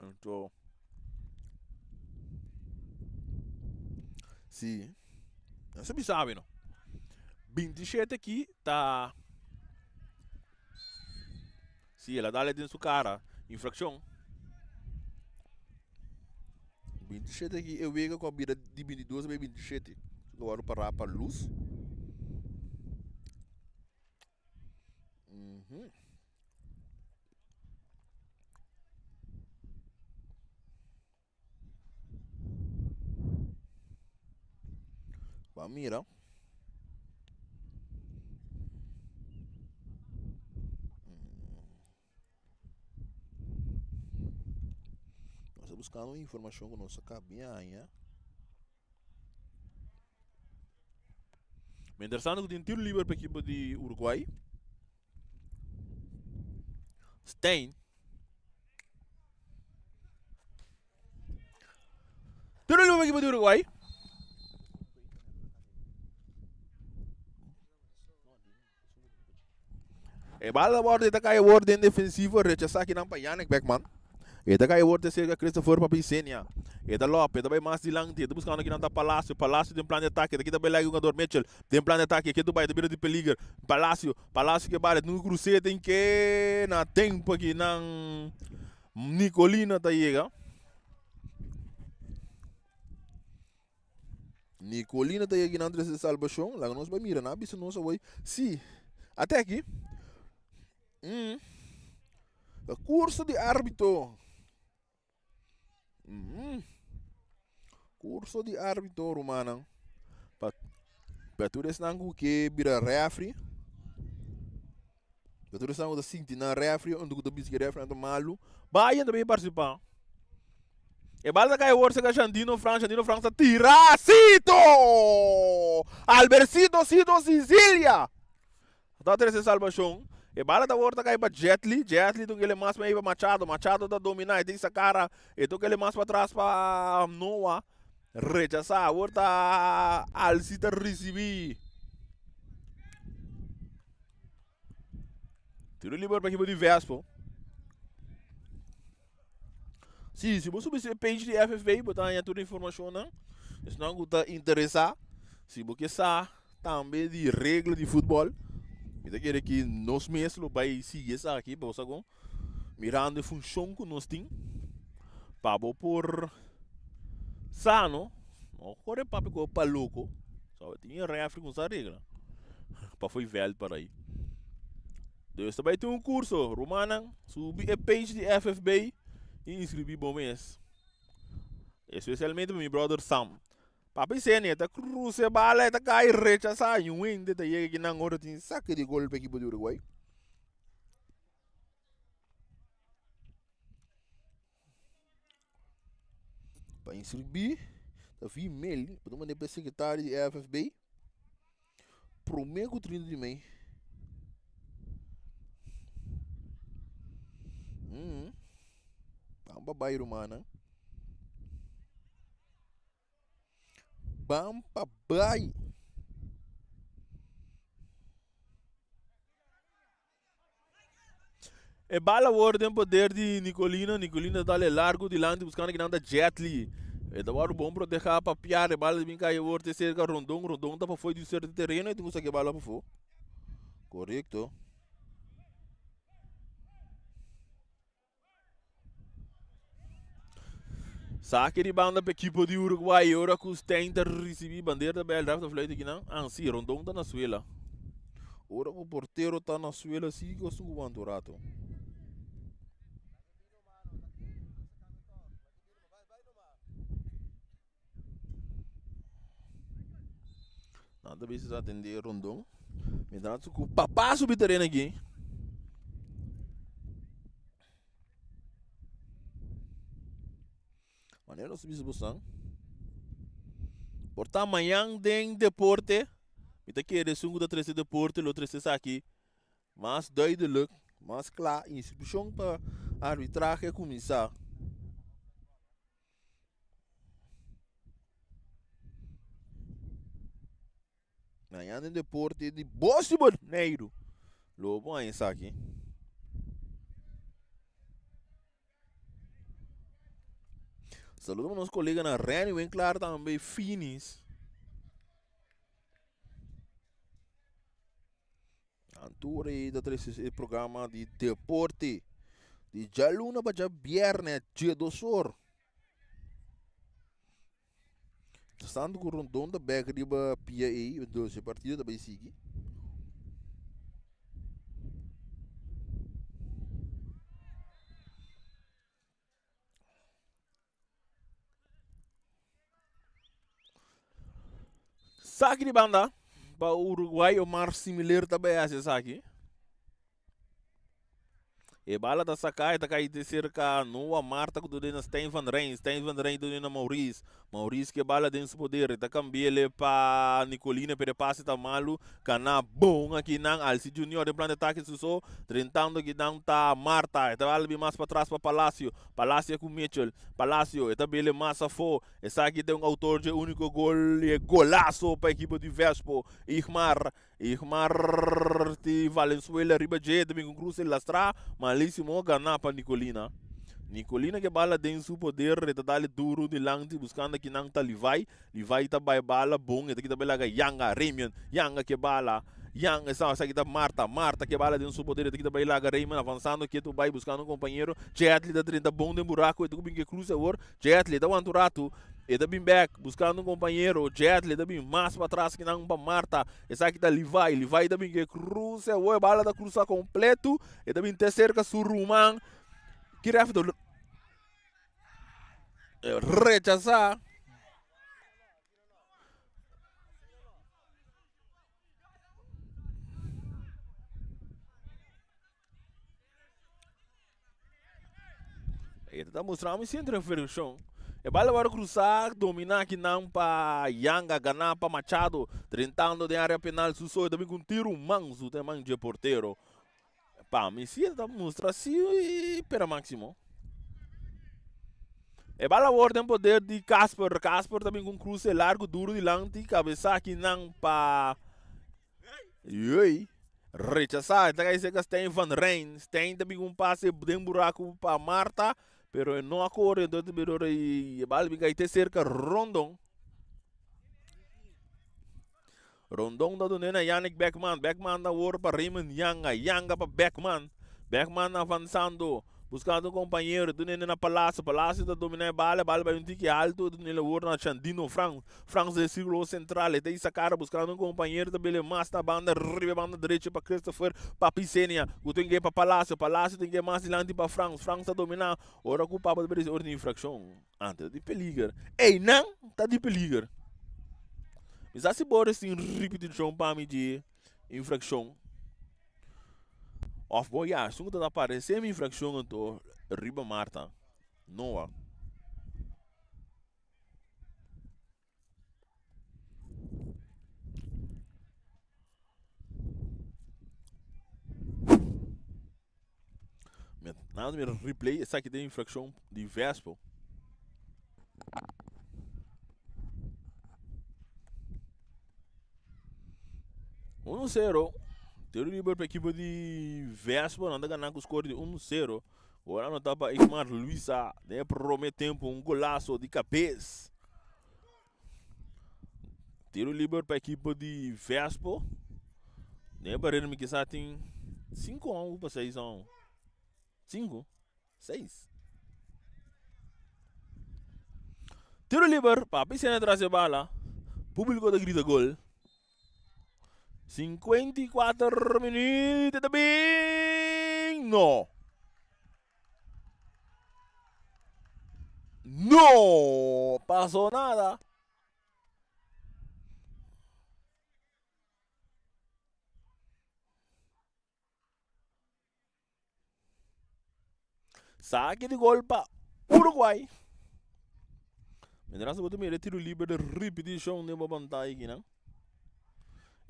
Anto si nos a bisa awe no. 27 aki ta si el a dale den su cara infraccion. 27 aki e wega ku a bira di 22 a bai 27 ku a wòrdu pará pa lus. Mhm. Ban mira. Nos ta buskando un informashon ku nos a kabia haña. Mientras tanto ku tin tiro liber pa ekipo di Uruguay. Stein. Tiro liber pa ekipo di Uruguay. E bala ta wòrdu e ta kai awor den defensivo rechasá kinan pa Yannick Beckman. E ta kai awor te serka Christopher Papisenia. E ta lòp, e ta bai mas dilanti, e ta buskando kinan ta Palacio. Palacio den plan di atake, ta kita bai lèk hungador Mitchell den plan di atake, ke Dubai ta bira di peliger. Palacio, Palacio ke bala, tin un krusé tin ke na tempo kinan Nicolino ta yega. Nicolina ta yega nan trese salbashon. Laga nos bai mira. Nan a bisa nos awor. Si, ate aki. Mm. Curso di arbitro. Mm. Curso di arbitro, rumannan. Pa, pa tur esnan ku ke bira refri. Pa tur esnan ku ta sinti nan refri, unda ku ta bisa ku e refri nan ta malu. Bayan ta bin partisipá. E bal ta kai awor serka Shandino Frans, Shandino Frans ta tira, Sito! Albercito Sito Sicilia! Ta trese salbashon. E bala ta awor ta kai pa Jetli, Jetli ta kele mas mei pa Machado, Machado ta domina, e tin sa kara, e ta kele mas patras pa Noah, rechasa, awor ta Alci ta risibi. Tiro liber pa ekipo di Vespo. Si, si bo subi e page di FFB, bo ta haña tur informashonnan. Esnan ku ta interesá, si bo ke sa tambe di regla di futbòl, mi ta kere ki nos mes lo bai sigui esaki, bo sa kon, mirando e funshon ku nos tin, pa bo por sa no, no kore papia ku pa loko, so tin e refri ku sa regla, pa fo'i vèlt para ei. Dus ta bai tin un kurso, rumannan, subi e page di FFB i inskribí bo mes. Espesialmente pa mi brother Sam. Papi Seni e ta krusa e bala, e ta kai rechasá i un hende ta yega kinan ora tin sake di gol pa ekipo di Uruguay. Pa inskribí ta via mail, bo ta manda pa e sekretario di FFB promé ku 30 di mei. Ban pa bai rumannan. Ban pa bai. E bal awor den poder di Nicolino. Nicolino ta dale largo dilanti buscando kinan ta Jetli. E ta wòrdu bon protehá pa Piar. E bal ta bin kai awor te serka Rondon. Rondon ta pafó di ser di tereno. E tin ku saka e bal pafó. Korekto. Sake di banda pa ekipo di Uruguay ora ku Stein ta risibí bandera ta bel ref ta fluit akinan. Ah si, Rondon ta na suela. Ora ku portero ta na suela si ku su wanta un rato. Nan ta bisa atendé Rondon. Mientras ku papá subi tereno aki. Manera nos bisa bosan. Por ta mañan den deporte. Mi ta kere esun ku ta trese deporte lo trese esaki mas duidelijk, mas kla. Inskripshon pa arbitrahe a kuminsá. Mañana den deporte di Bos di Boneiru. Lo bo haña esaki. Saludo pa nos koleganan Renny Winklaar tambe Finis. Nan tur ei ta trese e programa di deporte di djaluna pa djabièrnè djedos or. Tantu ku Rondon ta bèk riba pia ei, dus e partido ta bai sigui. Saki di banda pa Uruguay Omar Similer ta bai hasi esaki. E bala ta saká e ta kai te serka Noah Marta ku ta duna Stijn van Rijn. Stijn van Rijn ta duna Maurice. Maurice ke bala den su poder. E ta kambi'el pa Nicolino pero e pase ta malu. Kana bon akinan. Alci Junior den plan di atake su so. Drentando akinan ta Marta. E ta bala bin mas patras pa Palacio. Palacio ku Mitchell. Palacio e ta bele mas afó. Esaki ta un autor dje úniko gol i e golaso pa ekipo di Vespo. Igmar. Igmar di Valenzuela riba dje ta bin ku krus e lastrá. Malísimo ganá pa Nicolina. Nicolina ke bala den su poder e ta dale duru dilanti buskando kinan ta Levi. Levi ta bai bala bon e ta kita bai laga Yanga Remian. Yanga ke bala. Yanga esaki ta Marta. Marta ke bala den su poder e ta kita bai laga Remian avansando ketu bai buskando un kompañero. Jetley ta drenta bon den buraku e ta ku bin ke krus awor. Jetley ta wanta un ratu. E ta bin bek buscando un compañero. Jetley ta bin mas patras ki nan pa Marta. Esaki ta Levi. Levi ta bin ke cruce. Awor e bala ta cruza completo. E ta bin te cerca su ruman. Ki ref ta rechasa. E ta mustra mi sin referencion. E bala wòrdu krusá, dominá akinan pa Yanga, ganá pa Machado, drentando den área penal su so, e ta bin ku un tiru mansu den man dje portero. Pa mi si e ta mustra si pera máksimo. E bala wòrdu den poder di Casper, Casper ta bin ku un kruse largu duru dilanti, kabesá akinan pa Yey. Rechasá. E ta kai serka Stijn van Rijn. Stijn ta bin un pase den buraku pa Marta, pero e no a kore, entonces ta bira ora e bal bin kai te serka Rondon. Rondon ta dun'é na Yannick Beckman. Beckman ta wor pa Raymond Yanga. Yanga pa Beckman. Beckman avansando. Buscando un compañero, dun'é na Palacio. Palacio ta domina e bala, e bala bai un tiki alto, dun'é awor na Chandino Frans. Frans den círculo central, e ta hisa cara buscando un compañero, ta bele mas na banda riba e banda derecho pa Christopher Papisenia, cu tin ke pa Palacio. Palacio tin ke mas dilanti pa Frans. Frans ta domina, ora cu Papa ta bira ora di infraccion. Antes ta di peliger. Eynan ta di peliger. Mi sa si Boris tin ripeticion pa mi di infraccion. Of bo ya, esun ku ta aparesé mi infrakshon anto riba Marta, Noa. Nada mira replay, esaki den infrakshon di Vespo. 1-0. Tiro liber pa ekipo di Vespo. Nan ta gana ku skor di 1-0. Gol anotá pa Igmar Luisa den e prome tempo. Un golazo di kabes. Tiro liber pa ekipo di Vespo. Den e barrera mi kisa tin 5 on pa 6 on. 5? 6. Tiro liber, Papi Sena tras e bala. Publico ta grita gol. 54 minuut ta bin. No. No pasó nada. Saki di gol pa Uruguay. Mientras bo ta mira e tiro liber de ripeticion den bo pantaya kinan.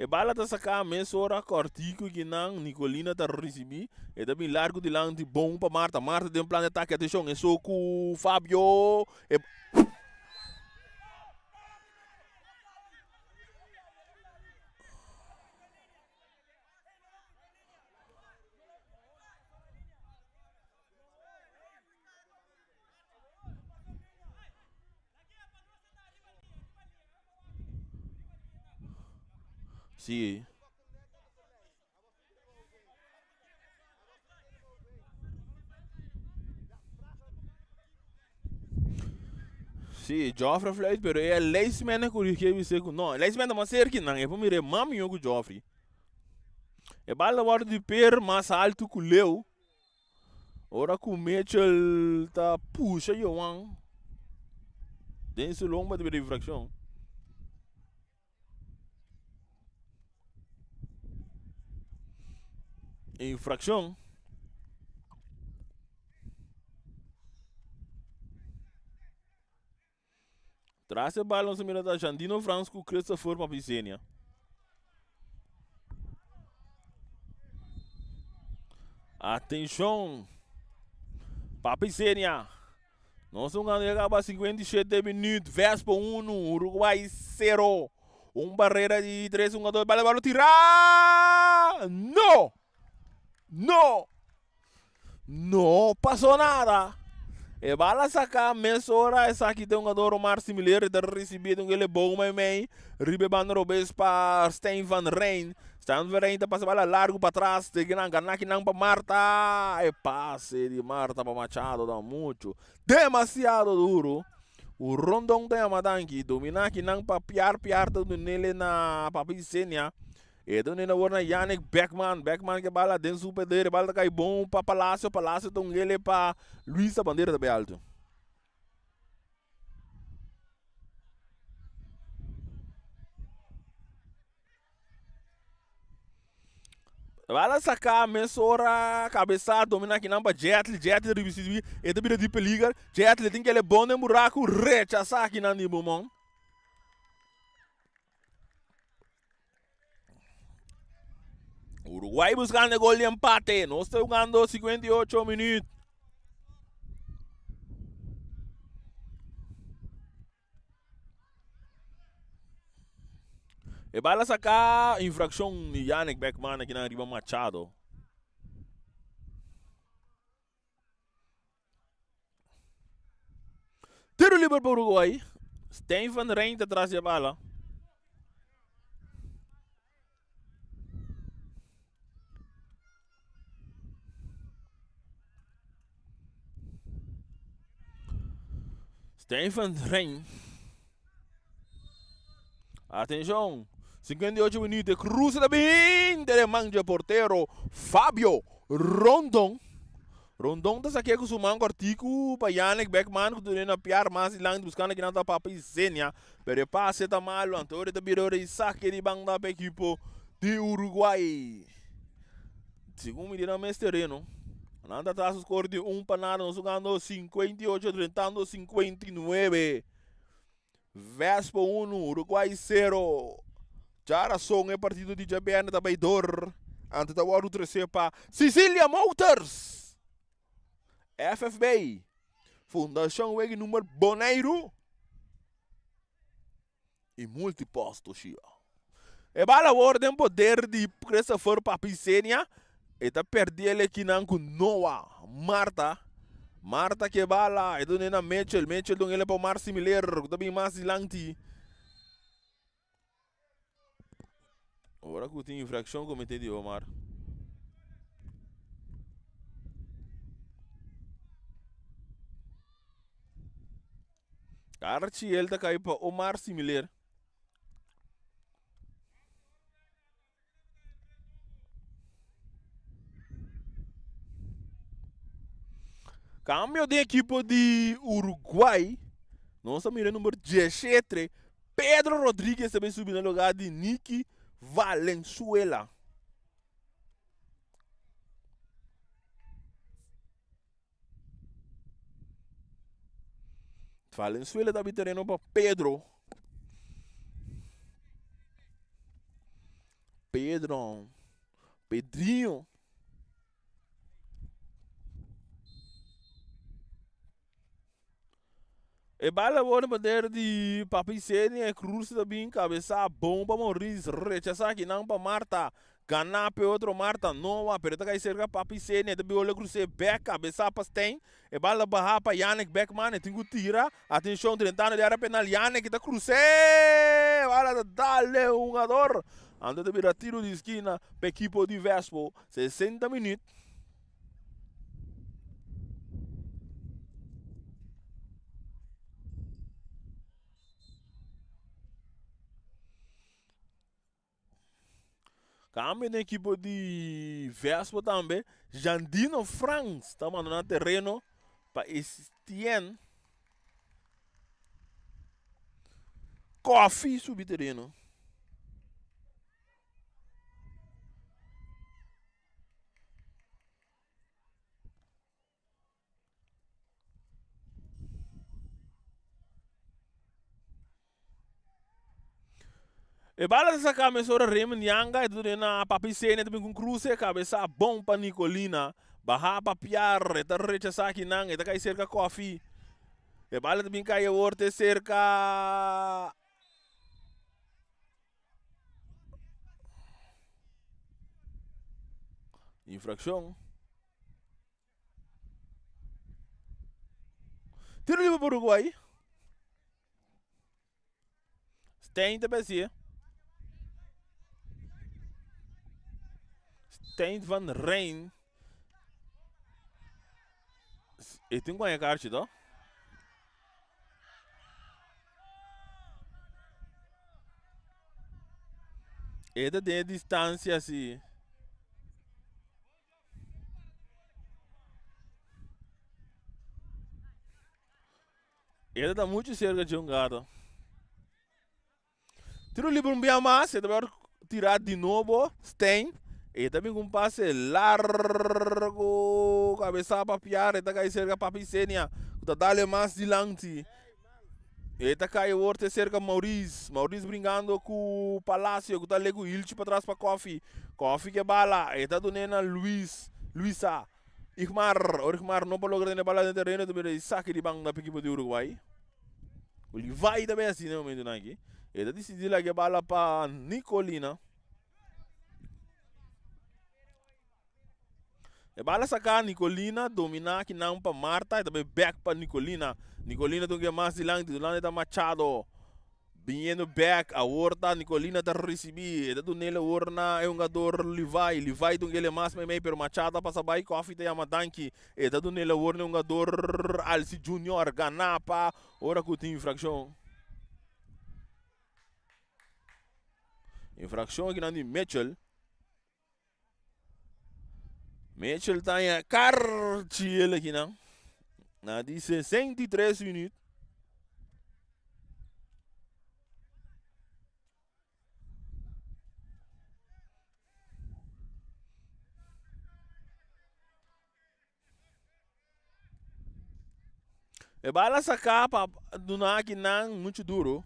E bala ta saká mesora kòrtiku kinan. Nicolina ta risibí. E ta bin largu dilanti bon pa Marta. Marta den plan di atake. Atenshon e so ku Fabio. E Sí. Sí, Joffrey fluit, pero e lijstman a corrigé bisé ku no. E lijstman ta mas cerca nan, e por mira e mas mihó ku Joffrey. E bal ta wòrdu di per mas altu ku Leo. Ora ku Mitchell ta pusha Johan den su lomba ta bira infraccion. Infraccion. Tras e bal nos a mira ta Jandino Frans ku Christopher Papisenia. Atenshon! Papisenia. Nos un gana acaba 57 minuut. Vespo 1, Uruguay 0. Un barrera di 3 jugador. Bala bala tira! No! No! No pasó nada. E bala saca mesora esaki ta hungador Omar Similer ta ricibi e un bou mei mei riba e banda robes pa Stijn van Rijn. Stijn van Rijn ta pasa bala largo pa tras te kinan gana kinan pa Marta. E pase di Marta pa Machado ta mucho demasiado duro. Ku Rondon ta yama danki. Dominá akinan pa Piar. Piar ta dunele na Papi Senia. E ta dunele awor na Yannick Beckman. Beckman ke bala den su peder. E bala ta kai bon pa Palacio. Palacio ta ungele pa Luisa. Bandera ta bay alto. Bala saká mesora kabesá dominá kinan pa Jetli. Jetli riba sirbi e ta bira di peliger. Jetli tin kele bon den buraku rechasá kinan di Beaumont. Uruguay buscando e gol di empate. Nos ta jugando 58 minuut. E bala saca infraccion di Yannick Beckman aki nan riba Machado. Tiro liber pa Uruguay. Stijn van Rijn ta tras di e bala. Stijn van Rijn. Atenshon. 58 minuut. E cruce ta bin den e man dje portero Fabio Rondon. Rondon ta saké ku su man kòrtiku pa Yannick Beckman ku ta na piar mas dilanti buskando kinan ta Papa Isenia. Pero e pase ta malu anto ora ta bira ora di sake di banda pa ekipo di Uruguay. Segun mi di nan mes tereno. Nan ta tras skor di un pa nada. Nos hugando 58 drentando 59. Vespo 1, Uruguay 0. Djarason e partido di djabièrnè ta bai dor. Anto ta wòrdu tresé pa Cecilia Motors. FFB. Fundashon Wegi Number Boneiru. I Multipost Toshiba. E bala awor den poder di Christopher Papisenia. E ta perdí el ekinan ku Noah. Marta. Marta ke bala. E dun'é na Mitchell. Mitchell dun el pa Omar Similer ku ta bin mas dilanti. Ora ku tin infrakshon kometé di Omar. Archiel ta kai pa Omar Similer. Cambio den equipo di Uruguay. Nos a mira number 17, Pedro Rodriguez ta bin subi na lugar di Nicky Valenzuela. Valenzuela ta bin tereno pa Pedro. Pedro. Pedrinho. E bala worde poder di Papi Seni e Cruz ta bin cabeza bon pa Maurice rechasa kinan pa Marta gana pe otro Marta Noa pero ta kai cerca Papi Seni e ta bin ole cruce bek cabeza pa Stein e bala baha pa Yannick Beckman e tin cu tira atencion drentando di area penal Yannick ta cruce bala ta dal e hungador anto ta bira tiro di esquina pa equipo di Vespo 60 minuut. Cambio den equipo di Vespo tambe. Jandino Frans ta manda na terreno pa Estienne. Koffie subi terreno. E bala ta saca mesora Raymond Yanga e ta duna na Papi Sene ta bin cu cruce cabeza bon pa Nicolina baha pa Piar e ta rechasa akinan e ta cay cerca Kofi e bala ta bin cay awor te cerca Infraccion. Tiro libre pa Uruguay. Stein ta besi. Stein van Rijn. E tin ku haña karchi to. E ta den e distancia si. E ta mucho cerca dje un gato. Tiro libre un bia mas, e ta bai tira di nobo, Stein. E ta bin ku un pase largo, kabesa pa piar, e ta kai serka Papi Senia, ku ta dale mas dilanti. E ta kai awor te serka Maurice, Maurice bringando ku Palacio, ku ta le ku hilchi patras pa Koffie. Koffie ke bala, e ta dun'é na Luis, Luisa. Igmar, ora Igmar no por logra tene bala den tereno, ta bira e saki di banda pa ekipo di Uruguay. Levi ta bay asina e momentonan aki. E ta disidi laga e bala pa Nicolina. E bala saka Nicolina, domina akinan pa Marta, e ta bay bek pa Nicolina. Nicolina ta un ke mas dilanti, dilanti ta Machado. Biniendo bek, awor ta Nicolina ta ricibi, e ta dunel awor na e hungador Levi, Levi ta un kele mas meimei pero Machado a pasa bai, Koffie ta yama danki, e ta dunel awor na e hungador Alci Junior, gana pa ora cu tin infraccion. Infraccion akinan di Mitchell. Mitchell ta haña karchi el akinan na di 63 minuut. E bala saká pa duna akinan muchu duro.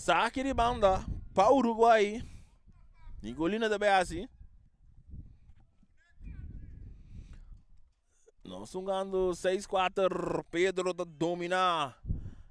Saki di banda pa Uruguay. Nicolino ta bay hasi. Nos hungando 6-4. Pedro ta domina.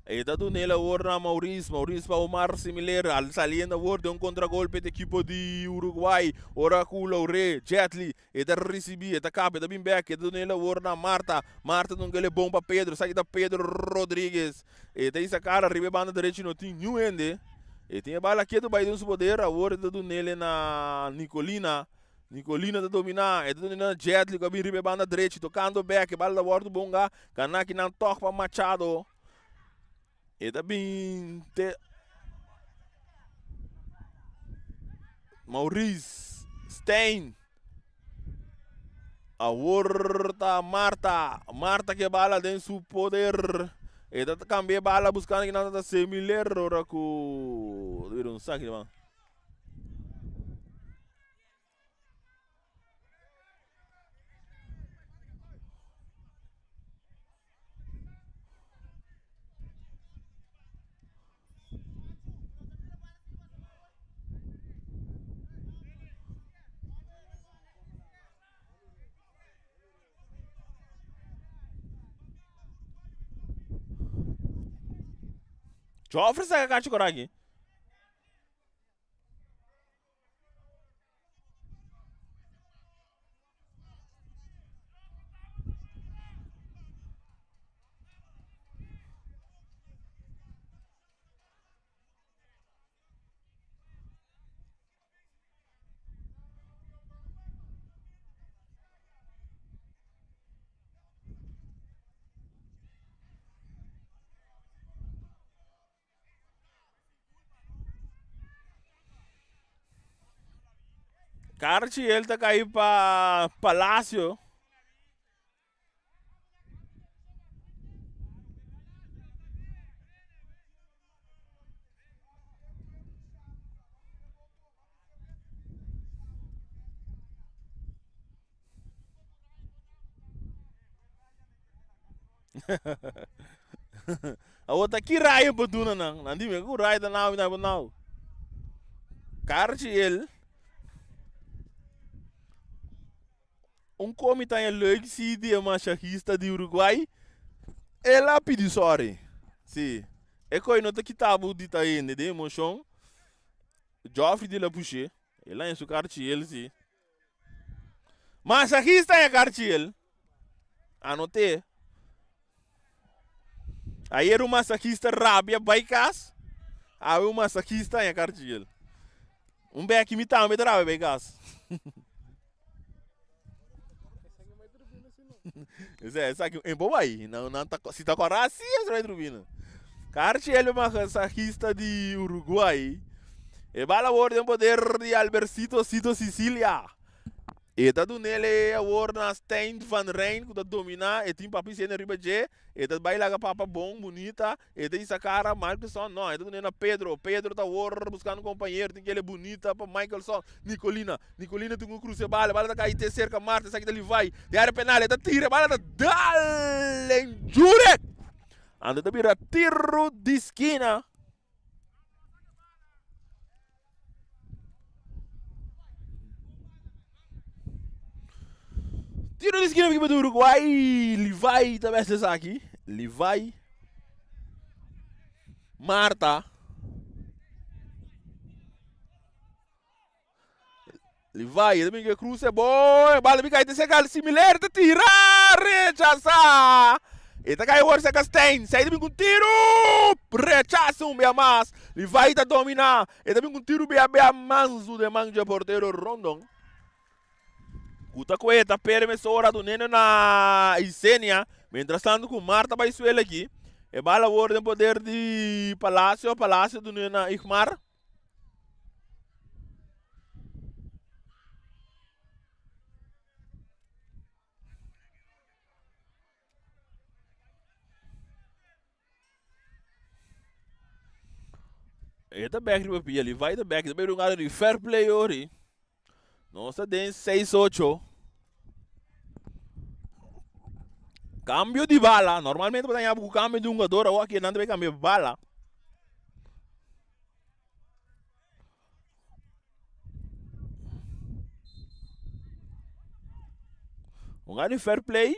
E ta dunel awor na Maurice. Maurice pa Omar Similer. Al saliendo awor de un contragolpe de equipo di Uruguay. Ora cu Laure. Jetli. E ta ricibi. E ta capa. E ta bin bek. E ta dunel awor na Marta. Marta ta dungele bon pa Pedro. Esaki ta Pedro Rodriguez. E ta hisa cara riba e banda derecho. No tin niun hende. E tin e bala ketu bay den su poder. Awor e ta dunele na Nicolina. Nicolino ta dominá, e ta dominá Jetli ku a bin riba e banda drechi, tokando bèk, e bala ta wòrdu bonga, gana kinan tòg pa Machado. E ta bin te Maurice Stein. Awor ta Marta, Marta ke bala den su poder. E ta kambia e bala buskando kinan ta Semiler ora ku bira un saki man. Joffrey saka kachi koraki. Karchi el ta kai pa Palacio. Awor ta ki rayo bo duna nan? Nan di mi ku rayo ta nau na bo nau. Karchi el un komi ta en leuk si di e masajista di Uruguay. El a pidi sorry. Si. E koi no ta kita bo di ta hende den emoshon. Joffrey di la pushe. El a en su karchi el si. Masajista en karchi el. Anoté. Ayer un masajista rabia bai kas. Awe un masajista en karchi el. Un beki mi tambe ta rabia bai kas. Esaki un empo bai. Nan ta si ta kora si es bai trubina. Karchi el masajista di Uruguay. E bala awor den poder di Albercito Cito Sicilia. E ta dunele awor na Stijn van Rijn ku ta domina. E tin papi sende riba dje. E ta bai laga papa bon bunita. E ta hisa kara Michaelson. No, e ta dun'e na Pedro. Pedro ta awor buskando kompañero. Tin kele bunita pa Michaelson. Nicolina. Nicolina tin ku krusa e bala. E bala ta kai te serka Marta. Esaki ta Levi. Den área penal. E ta tira. E bala ta dal den Jurek. Anto ta bira tiro di skina. Tiro di skina ekipo di Uruguay. Levi ta best esaki. Levi. Marta. Levi, e también que cruce boy. Bala mi cae te seca similar te tira. Rechaza. E ta cae awor seca Stein. Stein también con tiro. Rechaza un bia mas. Levi ta domina. E también con tiro bia bia manso de man de portero Rondon. Kuta kueta pere mesora dunendo na Isenia. Mientras tanto ku Marta bai suela aki. E bala awor den poder di Palacio. Palacio dunendo na Igmar. E ta bek riba pia, Levi ta bek, ta bay un área di fair play ori. Nos ta den 6-8. Cambio di bala. Normalmente bo ta haña ku cambio di hungador, awor aki nan ta bay cambia bala. Un área di fair play.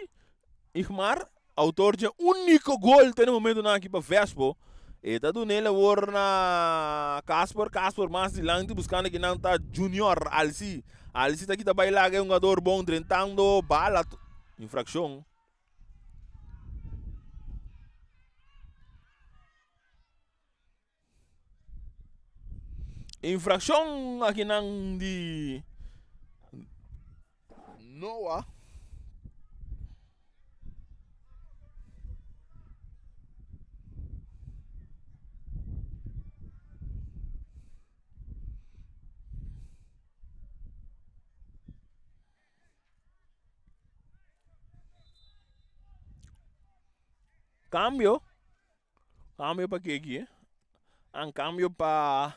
Igmar, autor dje úniko gol te na momentunan aki pa Vespo. E ta dun'el awor na Casper. Casper mas dilanti buskando kinan ta Junior Alsi. Alsi ta kita bai laga e hungador bon drentando bala. Infrakshon. Infraccion akinan di Noah. Cambio. Cambio pa ke aki? An cambio pa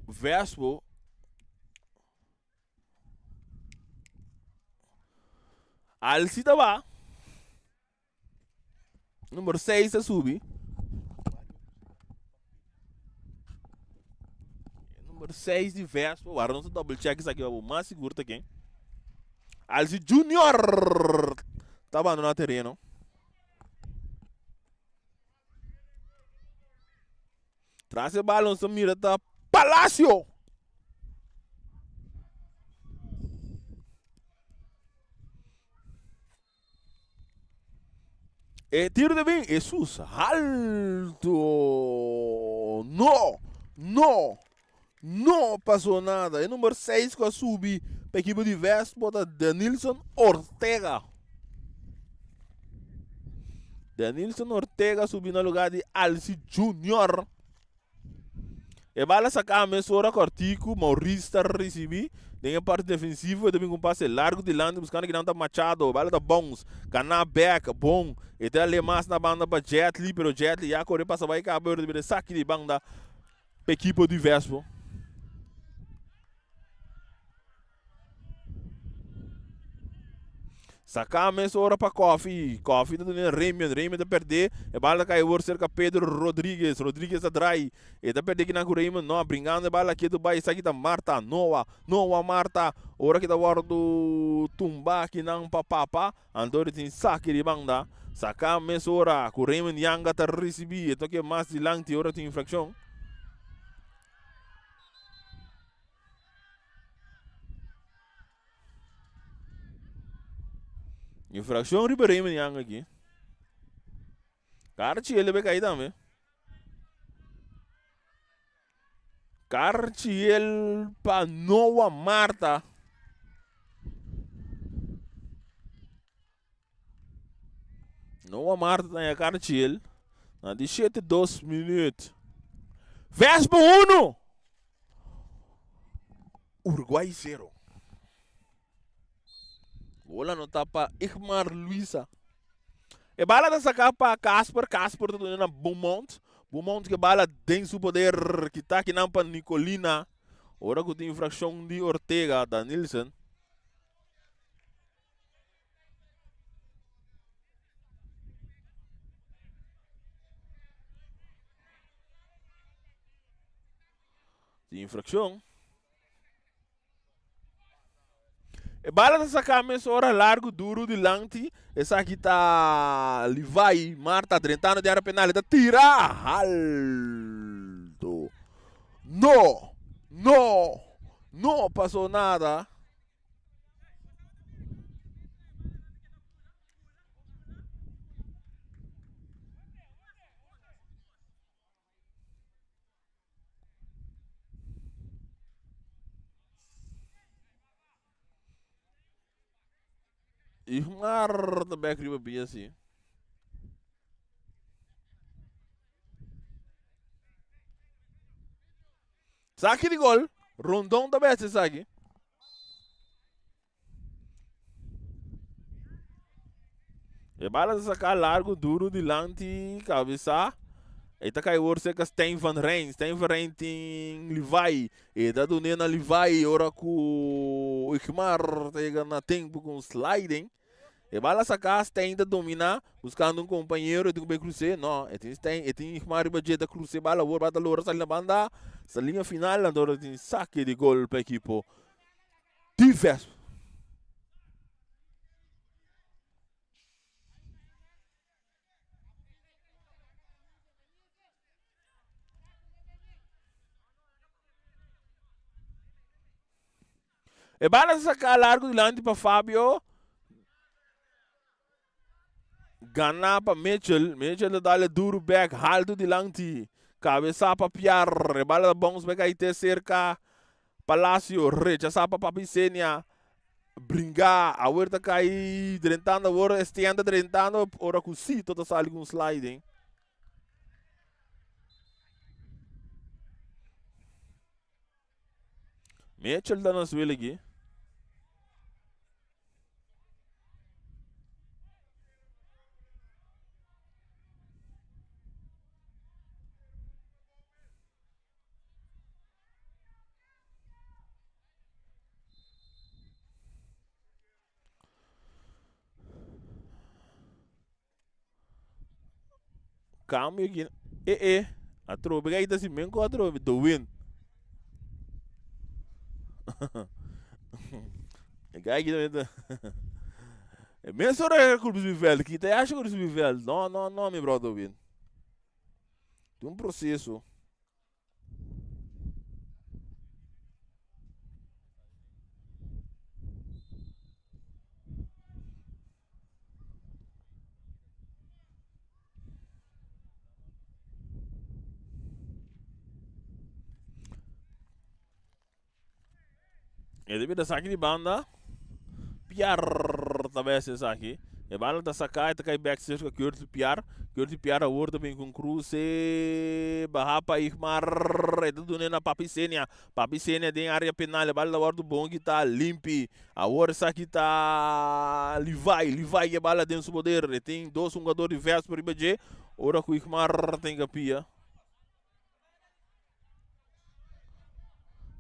Vespo. Alci ta ba. Numero 6 ta subi. Numero 6 di Vespo. Wara nos ta double check esaki pa bo mas sigur ta ken. Alci Junior ta abandona tereno. Tras e bala nos ta mira ta Palacio. E tiro ta bin, Hesus halto. No, no, no pasó nada. E number 6 ku a subi pa ekipo di Westport ta Denilson Ortega. Denilson Ortega subi na lugar di Alci Junior. E bala saká mesora kòrtiku, Maurice ta risibí den e parti defensivo, e ta bin ku un pase largu dilanti buskando kinan ta Machado, e bala ta bounce, ganá bèk, bon, e ta ale mas na banda pa Jetly, pero Jetly ya kore pasa bai kaba, pero ta bira e saki di banda pa ekipo di Vespo. Saká mesora pa Koffie. Koffie ta duna Raymond. Raymond ta perdé. E bala ta kai awor serka Pedro Rodriguez. Rodriguez ta drai. E ta perdé kinan ku Raymond. No, bringando e bala ketu bai. Esaki ta Marta. Noa. Noa Marta. Ora ki ta wòrdu tumbá kinan pa Papa. Anto tin saki di banda. Saká mesora ku Raymond Yanga ta risibí. E toke mas dilanti ora tin infrakshon. Infraccion riba Raymond Young aki. Karchi el debe kai tambe. Karchiel pa Noah Marta. Noah Marta ta karchiel. Na di shete dos minuut. Vespo 1. Uruguay 0. Gol anotá pa Igmar Luisa. E bala ta saká pa Casper. Casper ta duna na Beaumont. Beaumont ke bala den su poder. Kita kinan pa Nicolina. Ora ku tin infrakshon di Ortega, Danilson. Tin infrakshon. E bala ta saká mesora largu duru dilanti. Esaki ta Levi Marta drentando den área penal. E ta tira halto. No! No! No pasó nada. Igmar ta bek riba bia si. Saki di gol. Rondon ta best esaki. E bala ta saká largu duru dilanti kabesá. E ta kai wor serka Stijn van Rijn. Stijn van Rijn tin Levi. E ta dun'é na Levi ora ku Igmar ta yega na tempu ku un sliding. E bala saká, Stijn ta dominá buskando un kompañero. E tin ku bai krus'é. No, e tin Stijn, e tin Igmar riba dje ta krus'é bala wor. Bala ta logra sali na banda. Sa liña final anto ta tin sake di gol pa ekipo Defense. E bala ta saká largu dilanti pa Fabio. Ganá pa Mitchell. Mitchell ta dale duru bek haltu dilanti. Kabesá pa Piar. E bala ta bounce bek ahí te serka Palacio. Rechasá pa Papi Senia. Bringá. Awor ta kai drentando. Awor Estienne ta drentando. Ora ku Sito ta sali ku un sliding. Mitchell ta na suelo aki. Cambio aki e e atrobe kijk ta si men ku atrobe the win e guy aki tambe ta e mes ora e ku subi veld kita e asha ku subi veld no no no mi brother win tin un proceso. E debe ta saki di banda. Piar ta bes esaki. E bala ta saká e ta kai bek serka Curtis Piar. Curtis Piar awor ta bin ku un kruse. Baha pa Igmar. E ta dun'é na Papi Senia. Papi Senia den área penal. E bala ta wòrdu bon kitá limpi. Awor esaki ta Levi. Levi ke bala den su poder. E tin dos hungador di Vespa riba dje. Ora ku Igmar tin kapia.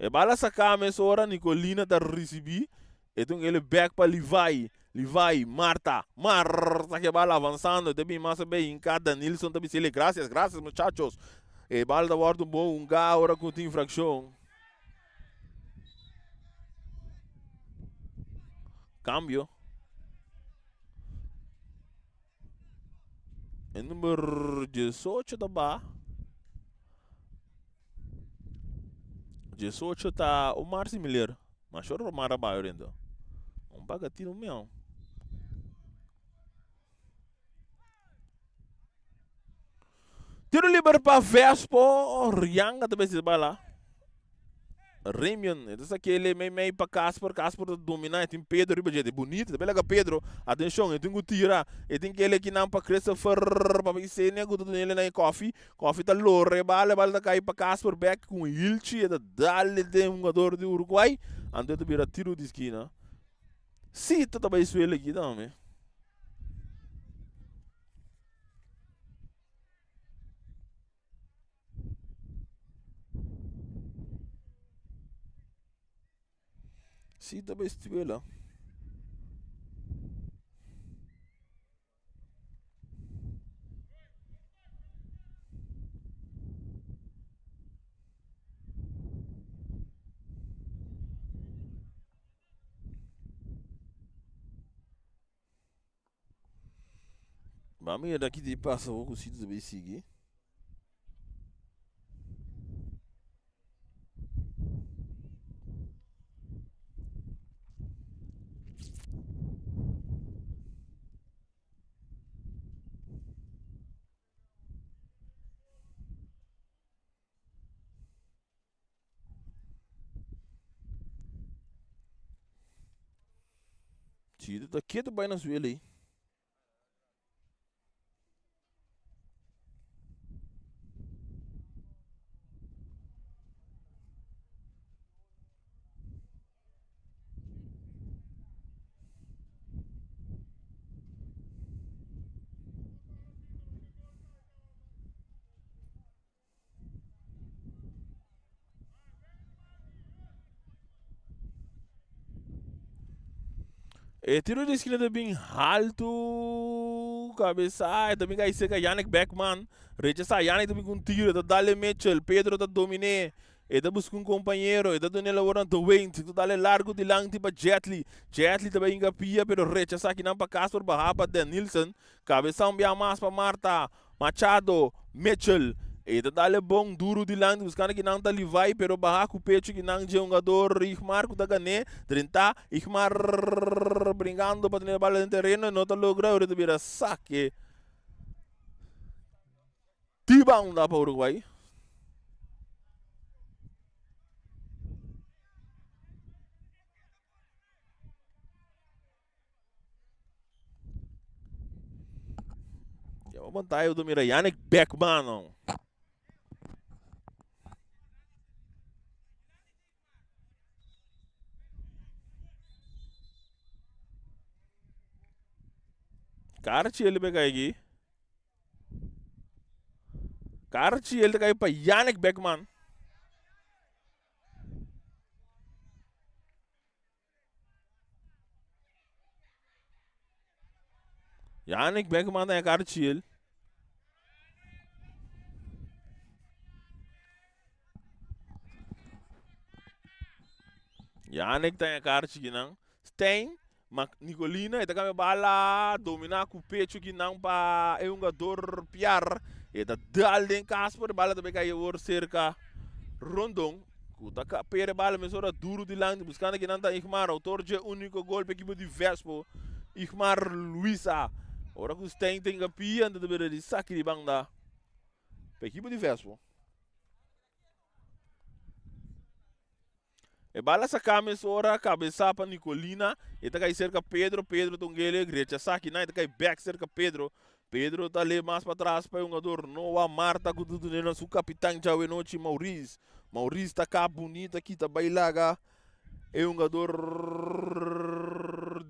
E bala saká mesora, Nicolina ta risibí. E ta un ele bèk pa Levi. Levi, Marta. Marta ke bala avansando. E ta bin mas abei hinká. Danilson ta bis'é gracias, gracias muchachos. E bala ta wòrdu bon hungá ora ku tin infrakshon. Kambio. E number 18 ta ba. 18 ta Omar Similer. Ma shor Omar a bai orinto. Un paga tiro miau. Tiro liber pa Vespo. Rianga ta besi bala. Remion, e ta sak'é mei mei pa Casper, Casper ta dominá, e tin Pedro riba dje, bunita, ta bela Pedro, atenshon, e tin ku tira, e tin kele kinan pa Christopher, pa Isenia ku ta dun'é na e kòfi, kòfi ta lora e bala, e bala ta kai pa Casper bèk ku un hilchi, e ta dal den hungador di Uruguay, anto e ta bira tiro di skina. Sito ta bai suela aki tambe. Sí, ta bai stuela. Ba mira ki di pasa awor ku Sito ta bai sigui. Chito ta ketu bai na suelo ei. E tiro di esquina ta bin haltu, cabeza, e ta bin cay cerca Yannick Beckman. Rechasa, Yannick ta bin cu un tiro, ta dale Mitchell, Pedro ta domine. E ta busca un compañero, e ta dune labor na Dwayne, ta dale largo dilanti pa Jetli. Jetli ta bay hinca pia, pero rechasa kinan pa Casper, baha pa Denilson. Cabeza un bia mas pa Marta. Machado, Mitchell, e ta dale bon duru dilanti buskando ki nan ta Levi pero baha ku pechu ki nan dje hungador Igmar ku ta gané drentá Igmar bringando pa tene e bala den tereno e no ta logra ora ta bira sake di banda pa Uruguay. Ya bo pantaya bo ta mira Yannick Beckman no. Karchi el be kai aki. Karchi el ta kai pa Yannick Beckman. Yannick Beckman ta e kar chill. Yannick ta e kar chikinan. Stein, ma Nicolina e ta cambia bala, domina cu pecho kinan pa e hungador Piar. E ta dal den Casper, bala ta bay cay awor cerca Rondon. Ku ta pere bala mesora duru dilanti buskando kinan ta Igmar, outor dje uniko gol pa ekipo di Vespo, Igmar Luisa. Ora ku Stein tenga pia anto ta bira di saki di banda pa ekipo di Vespo. E bala saka mesora kabesa pa Nicolina, e ta kai serka Pedro, Pedro ta un gele rechasa kinan, e ta kai bek serka Pedro. Pedro ta lé mas patras pa e hungador Noah Marta ku ta dun'é na su kapitan djawe nochi Maurice. Maurice ta kap bunita kita bai laga e hungador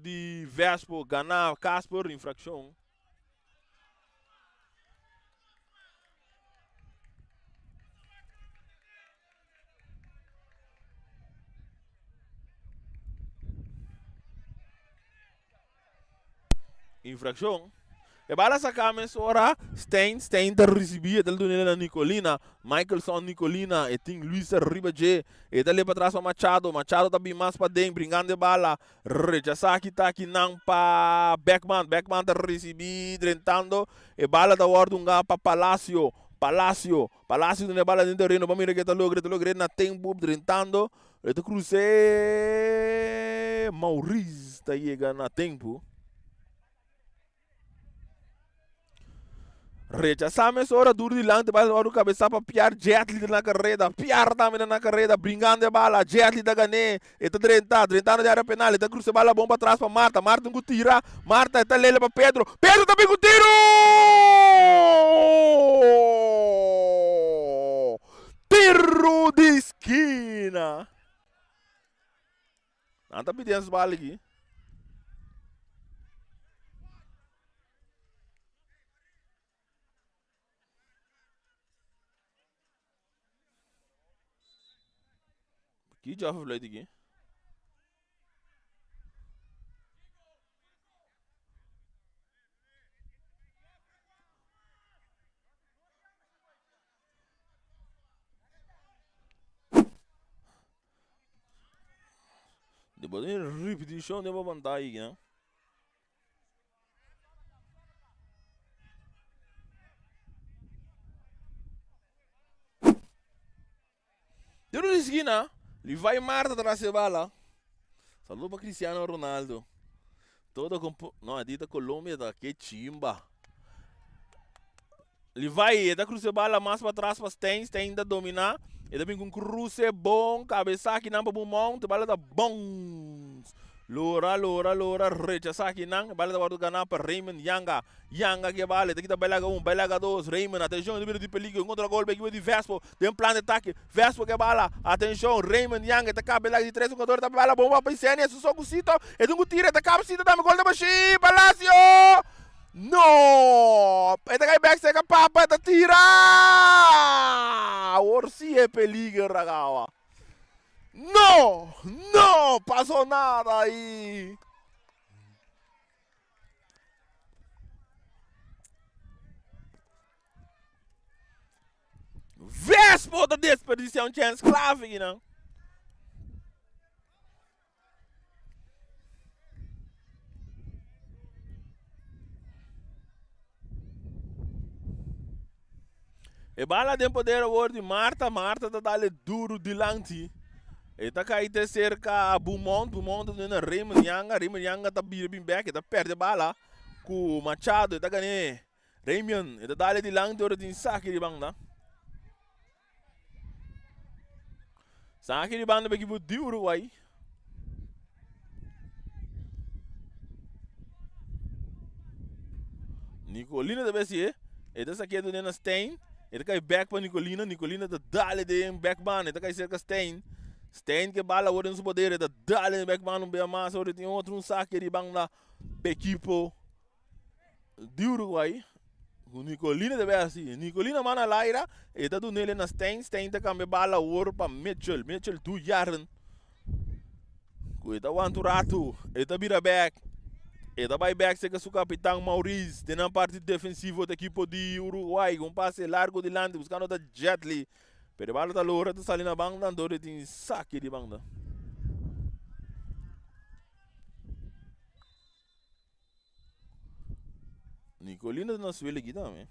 di Vespo gana Casper infrakshon. Infraccion. E bala saca mesora. Stein, Stein ta ricibi. E ta dunele na Nicolina. Michelson Nicolina. E tin Luis riba dje. E ta le patras pa Machado. Machado ta bin mas paden. Bringando e bala. Rechasa kita kinan pa Beckman. Beckman ta ricibi. Drentando. E bala ta wordo hunga pa Palacio. Palacio. Palacio duna e bala den tereno. Bo mira ke ta logra. E ta logra na tempo. Drentando. E ta krus'é. Maurice ta yega na tempu. Rechasá mesora duru dilanti bala ta wòrdu kabesá pa Piar Jetli ta na kareda. Piar tambe ta na kareda bringando e bala. Jetli ta gan'é. E ta drenta, drentando den área penal. E ta krusa e bala bon pa tras pa Marta. Marta tin ku tira. Marta e ta lele pa Pedro. Pedro ta bin ku tiru! Tiru di skina! Nan ta pidi ens bala aki. Ki Jaffa fluit aki? Di bo tin ripitishon den bo pantaya aki nan. Den un eskina, Levi Marta tras e bala. Saludo pa Cristiano Ronaldo. Todo con no, di ta Colombia ta ke chimba. Levi e ta cruza e bala mas pa tras pa Stein, Stein ta domina. E ta bin con cruce bon, cabeza akinan pa Beaumont, e bala ta bounce. Lora, lora, lora, rechasa akinan, e bala ta wordo gana pa Raymond Yanga. Yanga ke bala, e ta kita bailaga un, bailaga dos, Raymond, atencion, e ta bira di peligro, contra golpe ekipo di Vespo, den plan di atake, Vespo ke bala, atencion, Raymond Yanga, e ta kaba bailaga di tres jugador, ta bala bon pa Isenia, su so ku Sito, e tin ku tira, e ta kaba Sito tambe, gol ta bashi, Palacio! No! E ta kai bek seka Papa, e ta tira! Awor si e peliger a kaba. No! No! Pasó nada ahí. Vespo ta desperdiciá un chance clave aquí nan. E bala den poder awor di Marta. Marta ta dale duro dilanti. E ta kai te serka Beaumont. Beaumont ta duna Raymond Yanga. Raymond Yanga ta bira bin bek. E ta perde bala ku Machado. E ta gane Raymond. E ta dale dilanti ora tin saki di banda. Saki di banda pa ekipo di Uruguay. Nicolina ta besi e ta sakia dune na Stein. E ta kai back pa Nicolina. Nicolina ta dale den back banda. E ta kai cerca Stein. Stein ke bala awor den su poder. E ta dale den back banda un bia mas. Awor tin otro un saki di banda pa ekipo di Uruguay. Nicolina ta besi. Nicolina mana laira. E ta dunele na Stein. Stein ta cambia bala awor pa Mitchell. Mitchell du jaren. Ku e ta wanta un ratu, e ta bira bek. E ta bai bek serka su kapitan Maurice den nan parti defensivo di ekipo di Uruguay. Ku un pase largo dilanti buskando ta Jetli. Pero e bala ta logra ta sali na banda anto e tin saki di banda. Nicolino ta na suelo aki tambe.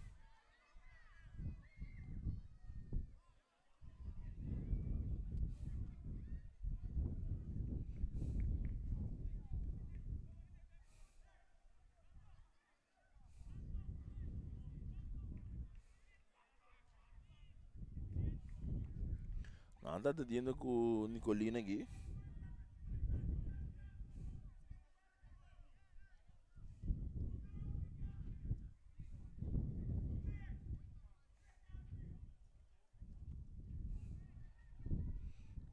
Nan ta teniendo ku Nicolina aki.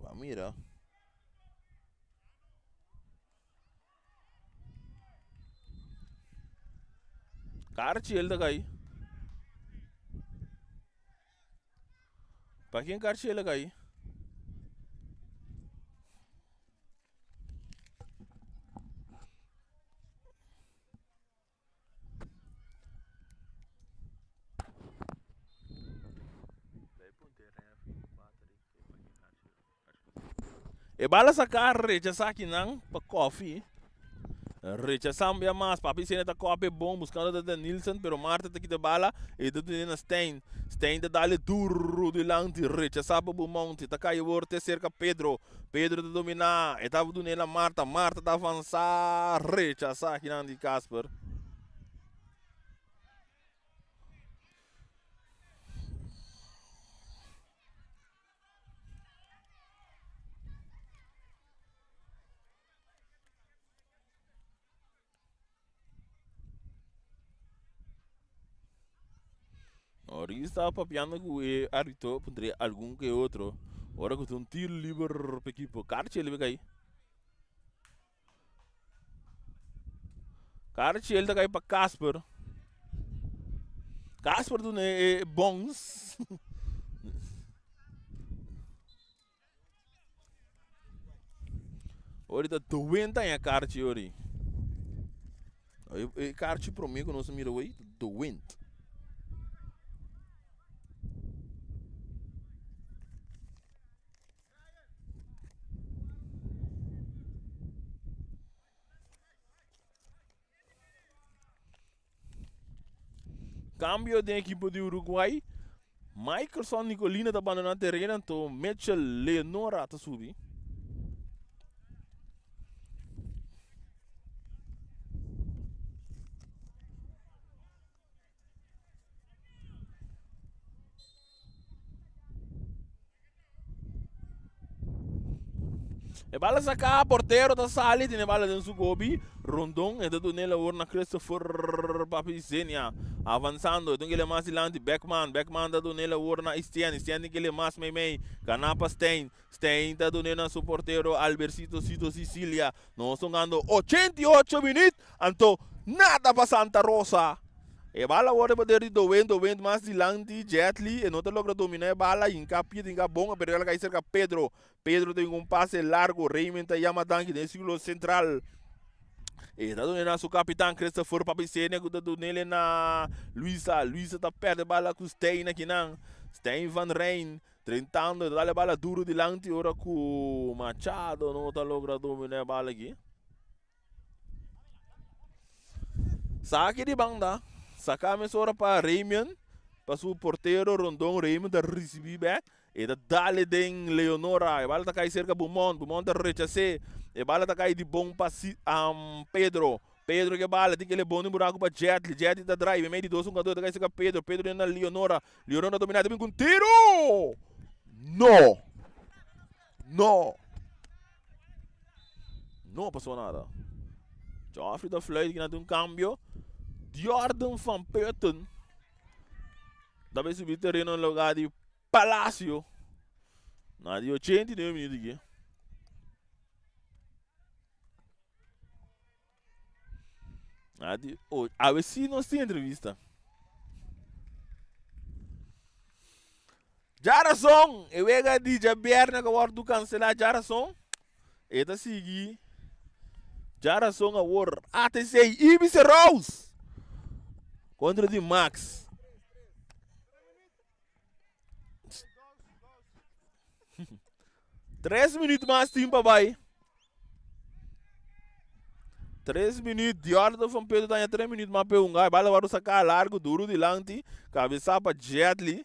Ba mira. Karchi el ta kai. Pa ken karchi el a kai? E bala saká rechasá kinan pa Kofi. Rechasá un bia mas. Papi Sene ta kopi bon buskando ta Denilson pero Marta ta kita bala e ta tene na Stein. Stein ta dale duru dilanti rechasá pa Bumonte. Ta kai awor te serka Pedro. Pedro ta dominá. E ta dun'é na Marta. Marta ta avansá rechasá kinan di Casper. Maurice estaba papiando ku e arbitro puntra algun ke otro. Ora ku ta un tiro liber pa ekipo. Karchi el kai. Karchi el ta kai pa Casper. Casper duna e bons. Ori ta duwenta en karchi ori. E karchi prome ku nos a mira awey ta duwent. Cambio den equipo di Uruguay. Michelson Nicolina ta bandona terreno, anto Mitchell Leonora ta subi. E bala saca, portero ta sali, tiene bala den su gobi. Rondon, e ta dunel awor na Christopher Papi Zenia. Avanzando, e tin kele mas dilanti, Beckman, Beckman ta dunel awor na Estienne, Estienne tin kele mas mei mei. Gana pa Stein, Stein ta dunel na su portero Albercito Cito Sicilia. Nos ta hungando 88 minuut, anto nada pa Santa Rosa. E bala awor ta poder di Dowen, Dowen mas dilanti, Jetly, e no ta logra domina e bala, hinca pie, hinca bon, pero el a cay cerca Pedro. Pedro tin un pase largo, Raymond ta yama danki den círculo central. E ta dune na su capitan Christopher Papisenia cu ta dunele na Luisa. Luisa ta perde bala cu Stein akinan. Stein van Rijn drentando, e ta dale bala duro dilanti ora cu Machado no ta logra domina e bala aki. Saki di banda, saka mesora pa Raymond, pa su portero Rondon. Raymond ta ricibi bek, e ta dale den Leonora, e bala ta kai cerca Beaumont, Beaumont ta rechase, e bala ta kai di bon pa Pedro, Pedro ke bala, tin kele bon den buraco pa Jetly, Jetly ta drive, mei di dos hungador ta kai cerca Pedro, Pedro den na Leonora, Leonora ta domina, ta bin cu un tiro! No! No! No pasó nada. Geoffrey ta fluit ki na un cambio. Jordan van Putten ta bay subi terreno en lugar di Palacio. Na di 89 minuut aki. Na di oh, awe si nos tin entrevista. Djarason, e wega di djabièrnè ku a wòrdu kanselá djarason, e ta sigui djarason awor ATC Ibis Rose kontra di Max. Tres minuut mas tin pa bai. Tres minuut, Diordo van Pedro taña tres minuut mas pe hunga. E bala wòrdu saká largu, duru dilanti. Kabesá pa Jetli.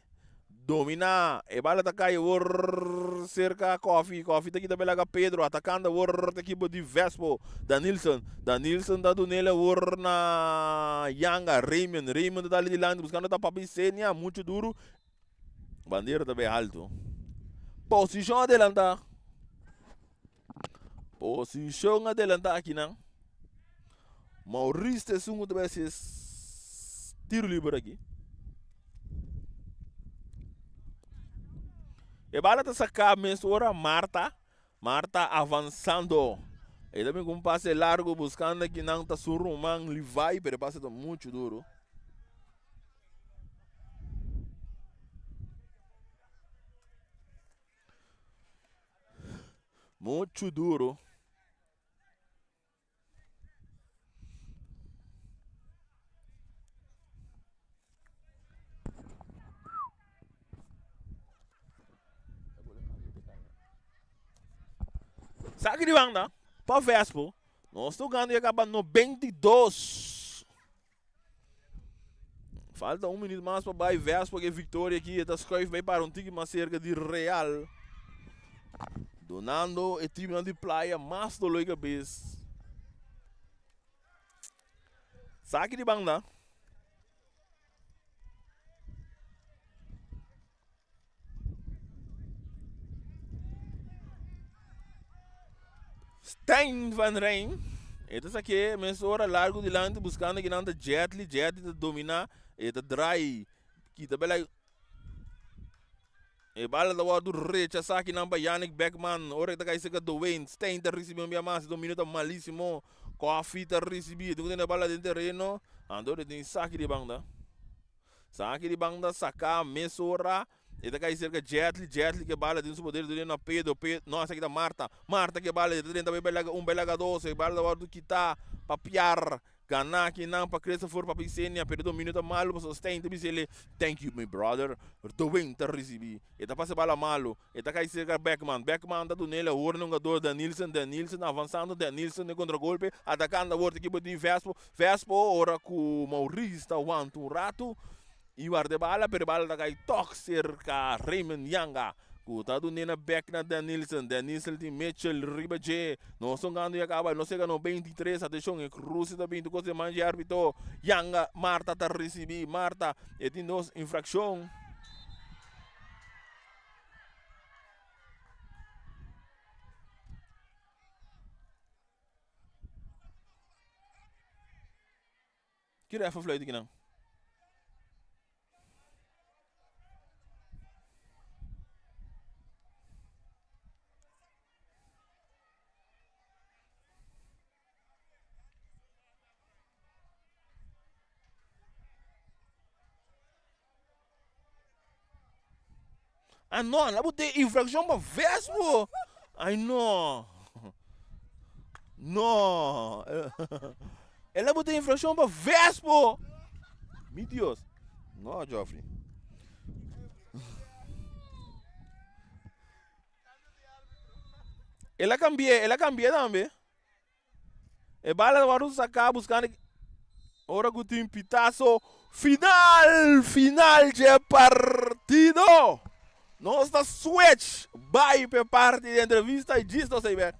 Dominá. E bala ta kai awor serka Kofi. Kofi ta kita belaga Pedro. Atakando awor ta ekipo di Vespo. Danilson. Danilson ta dunel awor na Yanga. Raymond. Raymond ta dal dilanti buskando ta Papi Senia. Muchu duru. Bandera ta bay alto. Posicion adelanta. Posicion adelanta aki nan. Maurice ta esun ku ta bay hasi tiro liber aki. E bala ta saka mesora Marta. Marta avansando. E ta bin ku un pase largo buskando aki nan ta su ruman Levi, pero e pase ta muchu duro. Muchu duro. Saki di banda pa Vespo. Nos tocando ya caba 92. Falta un minuut mas pa bai Vespo ke victoria aki. E ta schuif bai para un tiki mas cerca di Real. Donando e teamnan di Playa mas dolor di cabes. Saki di banda. Stijn van Rijn. E ta saké mesora largo dilanti buscando kinan ta Jetli. Jetli ta domina. E ta draai. Kita bela E bala ta wòrdu rechasá akinan pa Yannick Beckman. Ora e ta kai serka Dowayne. Stein ta risibí un bia mas. E dominio ta malísimo. Coffee ta risibí. E tin ku tene e bala den tereno. Anto e tin saki di banda. Saki di banda saká mesora. E ta kai serka Jetli. Jetli ku e bala den su poder duna na Pedro. Pedro, no, esaki ta Marta. Marta ku e bala. E ta drenta bai laga un bai laga dos. E bala ta wòrdu kitá pa Piar. Gana kinan pa Christopher pa Pisenia pero e dominio ta malo pasobra Stein ta bisele thank you my brother Dowin ta ricibi e ta pasa e bala malo e ta cay cerca Beckman Beckman ta dunele awor na hungador Danilson Danilson avansando Danilson den contragolpe atacando awor ta ekipo di Vespo Vespo ora cu Maurice ta wanta un rato y warda e bala pero e bala ta cay tok cerca Raymond Yanga Ku ta dun'é na bek na Denilson. Denilson tin Mitchell riba dje. Nos hungando ya kaba. Nos yega no 23. Atenshon, e kruse ta binti kos den man dje arbitro. Yanga, Marta ta risibí. Marta, e tin dos infrakshon. Ki ref a fluit akinan? Ah no, la bote infraccion pa Vespo. Ay no. No. El a bote infraccion pa Vespo. Mi Dios. No, Geoffrey. El a cambié, el a cambié tambe. E bala ta wòrdu saká buskando ora ku tin pitaso final, final dje partido. Nos ta switch bai p'e parti di entrevista i djis nos ta bek.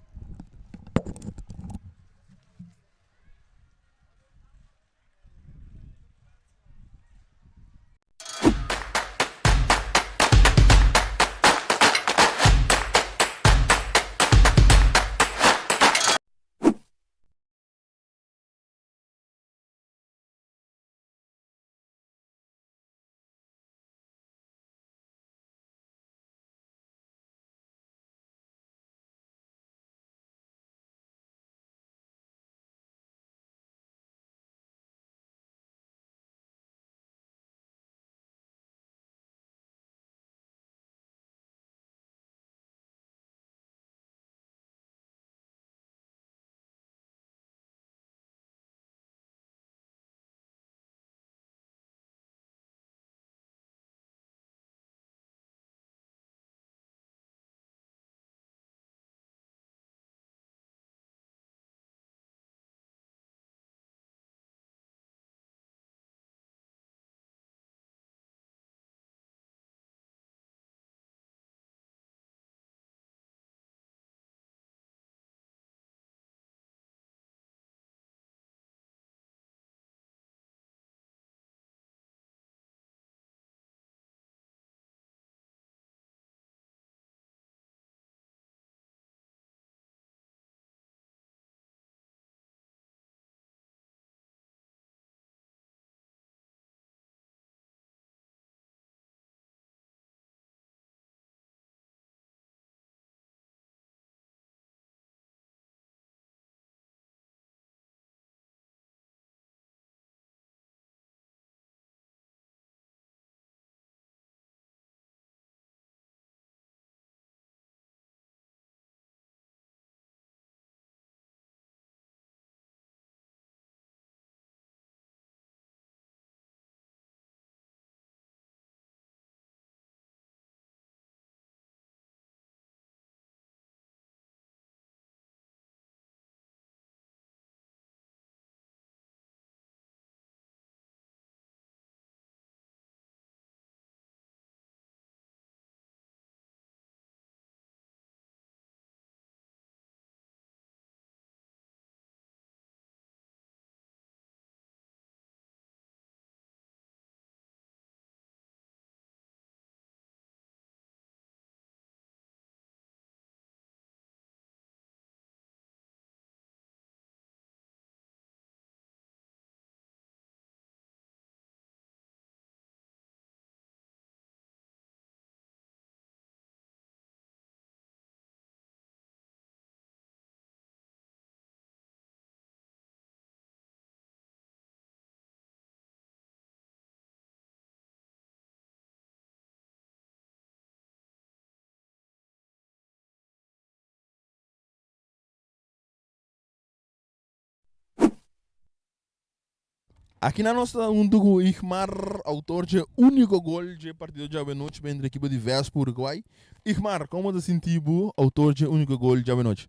Akinan nos ta huntu ku Igmar, outor dje úniko gol dje partido djawe nochi entre ekipo di Vespo Uruguay. Igmar, komo ta sinti bo outor dje úniko gol djawe nochi?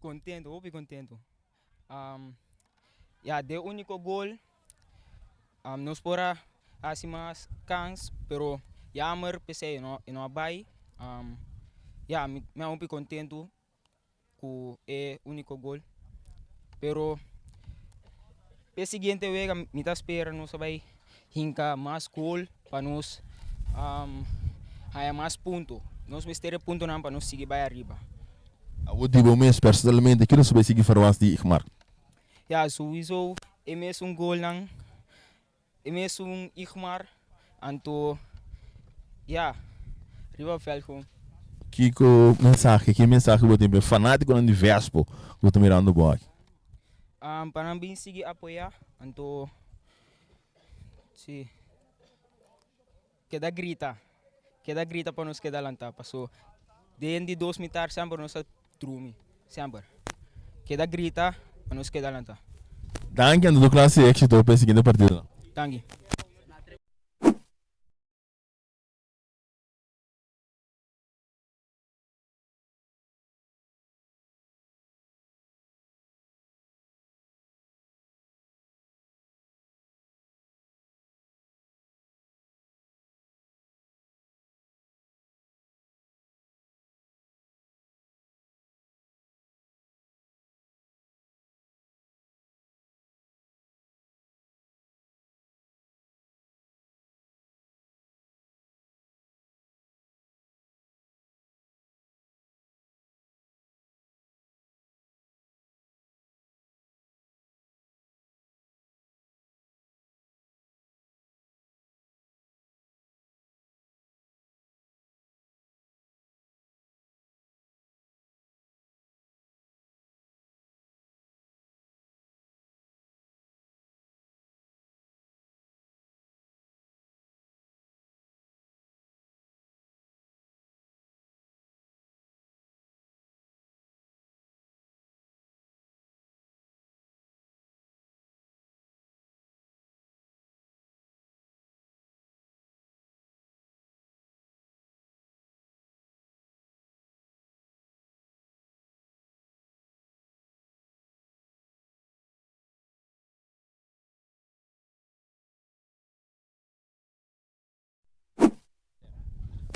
Kontentu, hopi kontentu. Ya, den úniko gol nos por a hasi mas kans, pero jammer p'esei e no a bai. Ya, mi a hopi kontentu ku e úniko gol. Pero e siguiente wega mi ta spera nos a bai hinka mas gol pa nos haña mas punto. Nos mester e puntonan pa nos sigui bai ariba. Awor di bo mes personalmente kiko nos bai sigui ferwagt di Igmar? Ya, souiso e mesun golnan, e mesun Igmar, anto ya, riba veld gewoon. Kiko mensahe, ki mensahe bo tin pa e fanatikonan di Vespo ku ta mirando bo aki? Pa nan bin sigui apoya, anto si keda grita, keda grita pa nos keda lanta, paso den di dos mitar semper nos ta drumi, semper. Keda grita pa nos keda lanta. Danki anto tur klase di éxito pa e siguiente partidonan. Danki.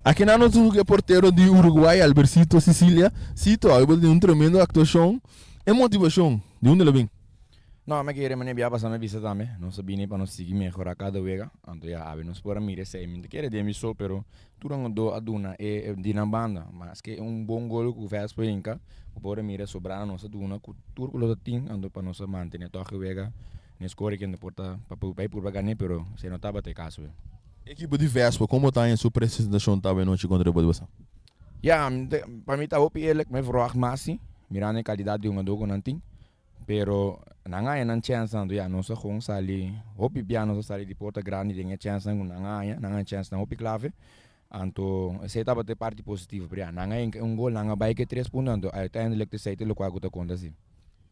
Akinan nos tin e portero di Uruguay, Albercito Sicilia. Cito, awe bo tin un tremendo actuacion. E motivacion, di unda lo bin? No, mi kere mane bia pasa mi bisa tambe. Nos a bini pa nos sigui mehora kada wega. Anto ya, awe nos por a mira esei. Mi no ta kere den mi so, pero tur angadó a duna e di nan banda. Maske un bon gol ku Vespo hinka, bo por a mira sobrá nos a duna ku tur ku lo ta tin, anto pa nos a mantene tòg e wega. N'e score kende por ta pa bai purba gané pero esei no tabata e kaso. Ekipo di Vespo komo ta haña su presentashon tawe anochi kontra e Bodewasa? Ya, pa mi ta hopi eerlijk, mi verwacht mas si, mirando e kalidat di hungadó ku nan tin. Pero nan haña nan chènsnan, anto ya nos a gewoon sali hopi bia nos a sali di porta grandi den e chènsnan ku nan a haña, nan haña chènsnan hopi klave. Anto esei tabata e parti positivo, pero ya nan a hinka un gol, nan a bai ku e tres punto, anto uiteindelijk ta esei ta lokual ku ta konta si.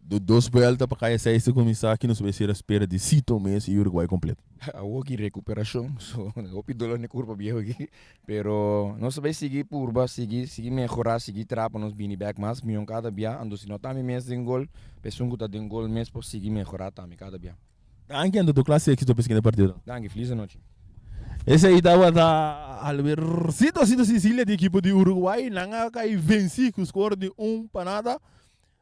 Do dos buelta pa kaya seis ta kuminsá aki nos bai ser a spera di Cito mes i Uruguay kompleto. Awor ki rekuperashon, so hopi dolor na e kurpa biehu aki, pero nos ta bai sigui purba, sigui sigui mehorá, sigui traha pa nos bini bèk mas mion kada bia, anto si no ta mi mes den gol, pa esun ku ta den gol mes por sigui mehorá tambe kada bia. Danki anto tur klas di éxito pa e siguiente partido. Danki, feliz anochi. Esei tabata Albercito Cito Sicilia di ekipo di Uruguay. Nan a kai vencí ku skor di un pa nada.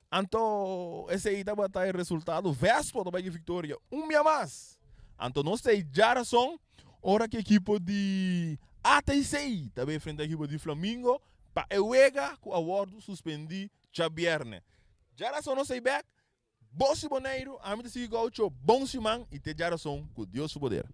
Anto esei tabata e resultado. Vespo ta bai ku viktoria un bia mas. Anto nos ta e djarason ora ku ekipo di ATC ta bai enfrenta ekipo di Flamingo pa e wega ku a wòrdu suspendí djabièrnè. Djarason nos ta e bèk. Bo si Boneiru, ami ta sigui gaucho, bon siman i te djarason ku Dios su poder.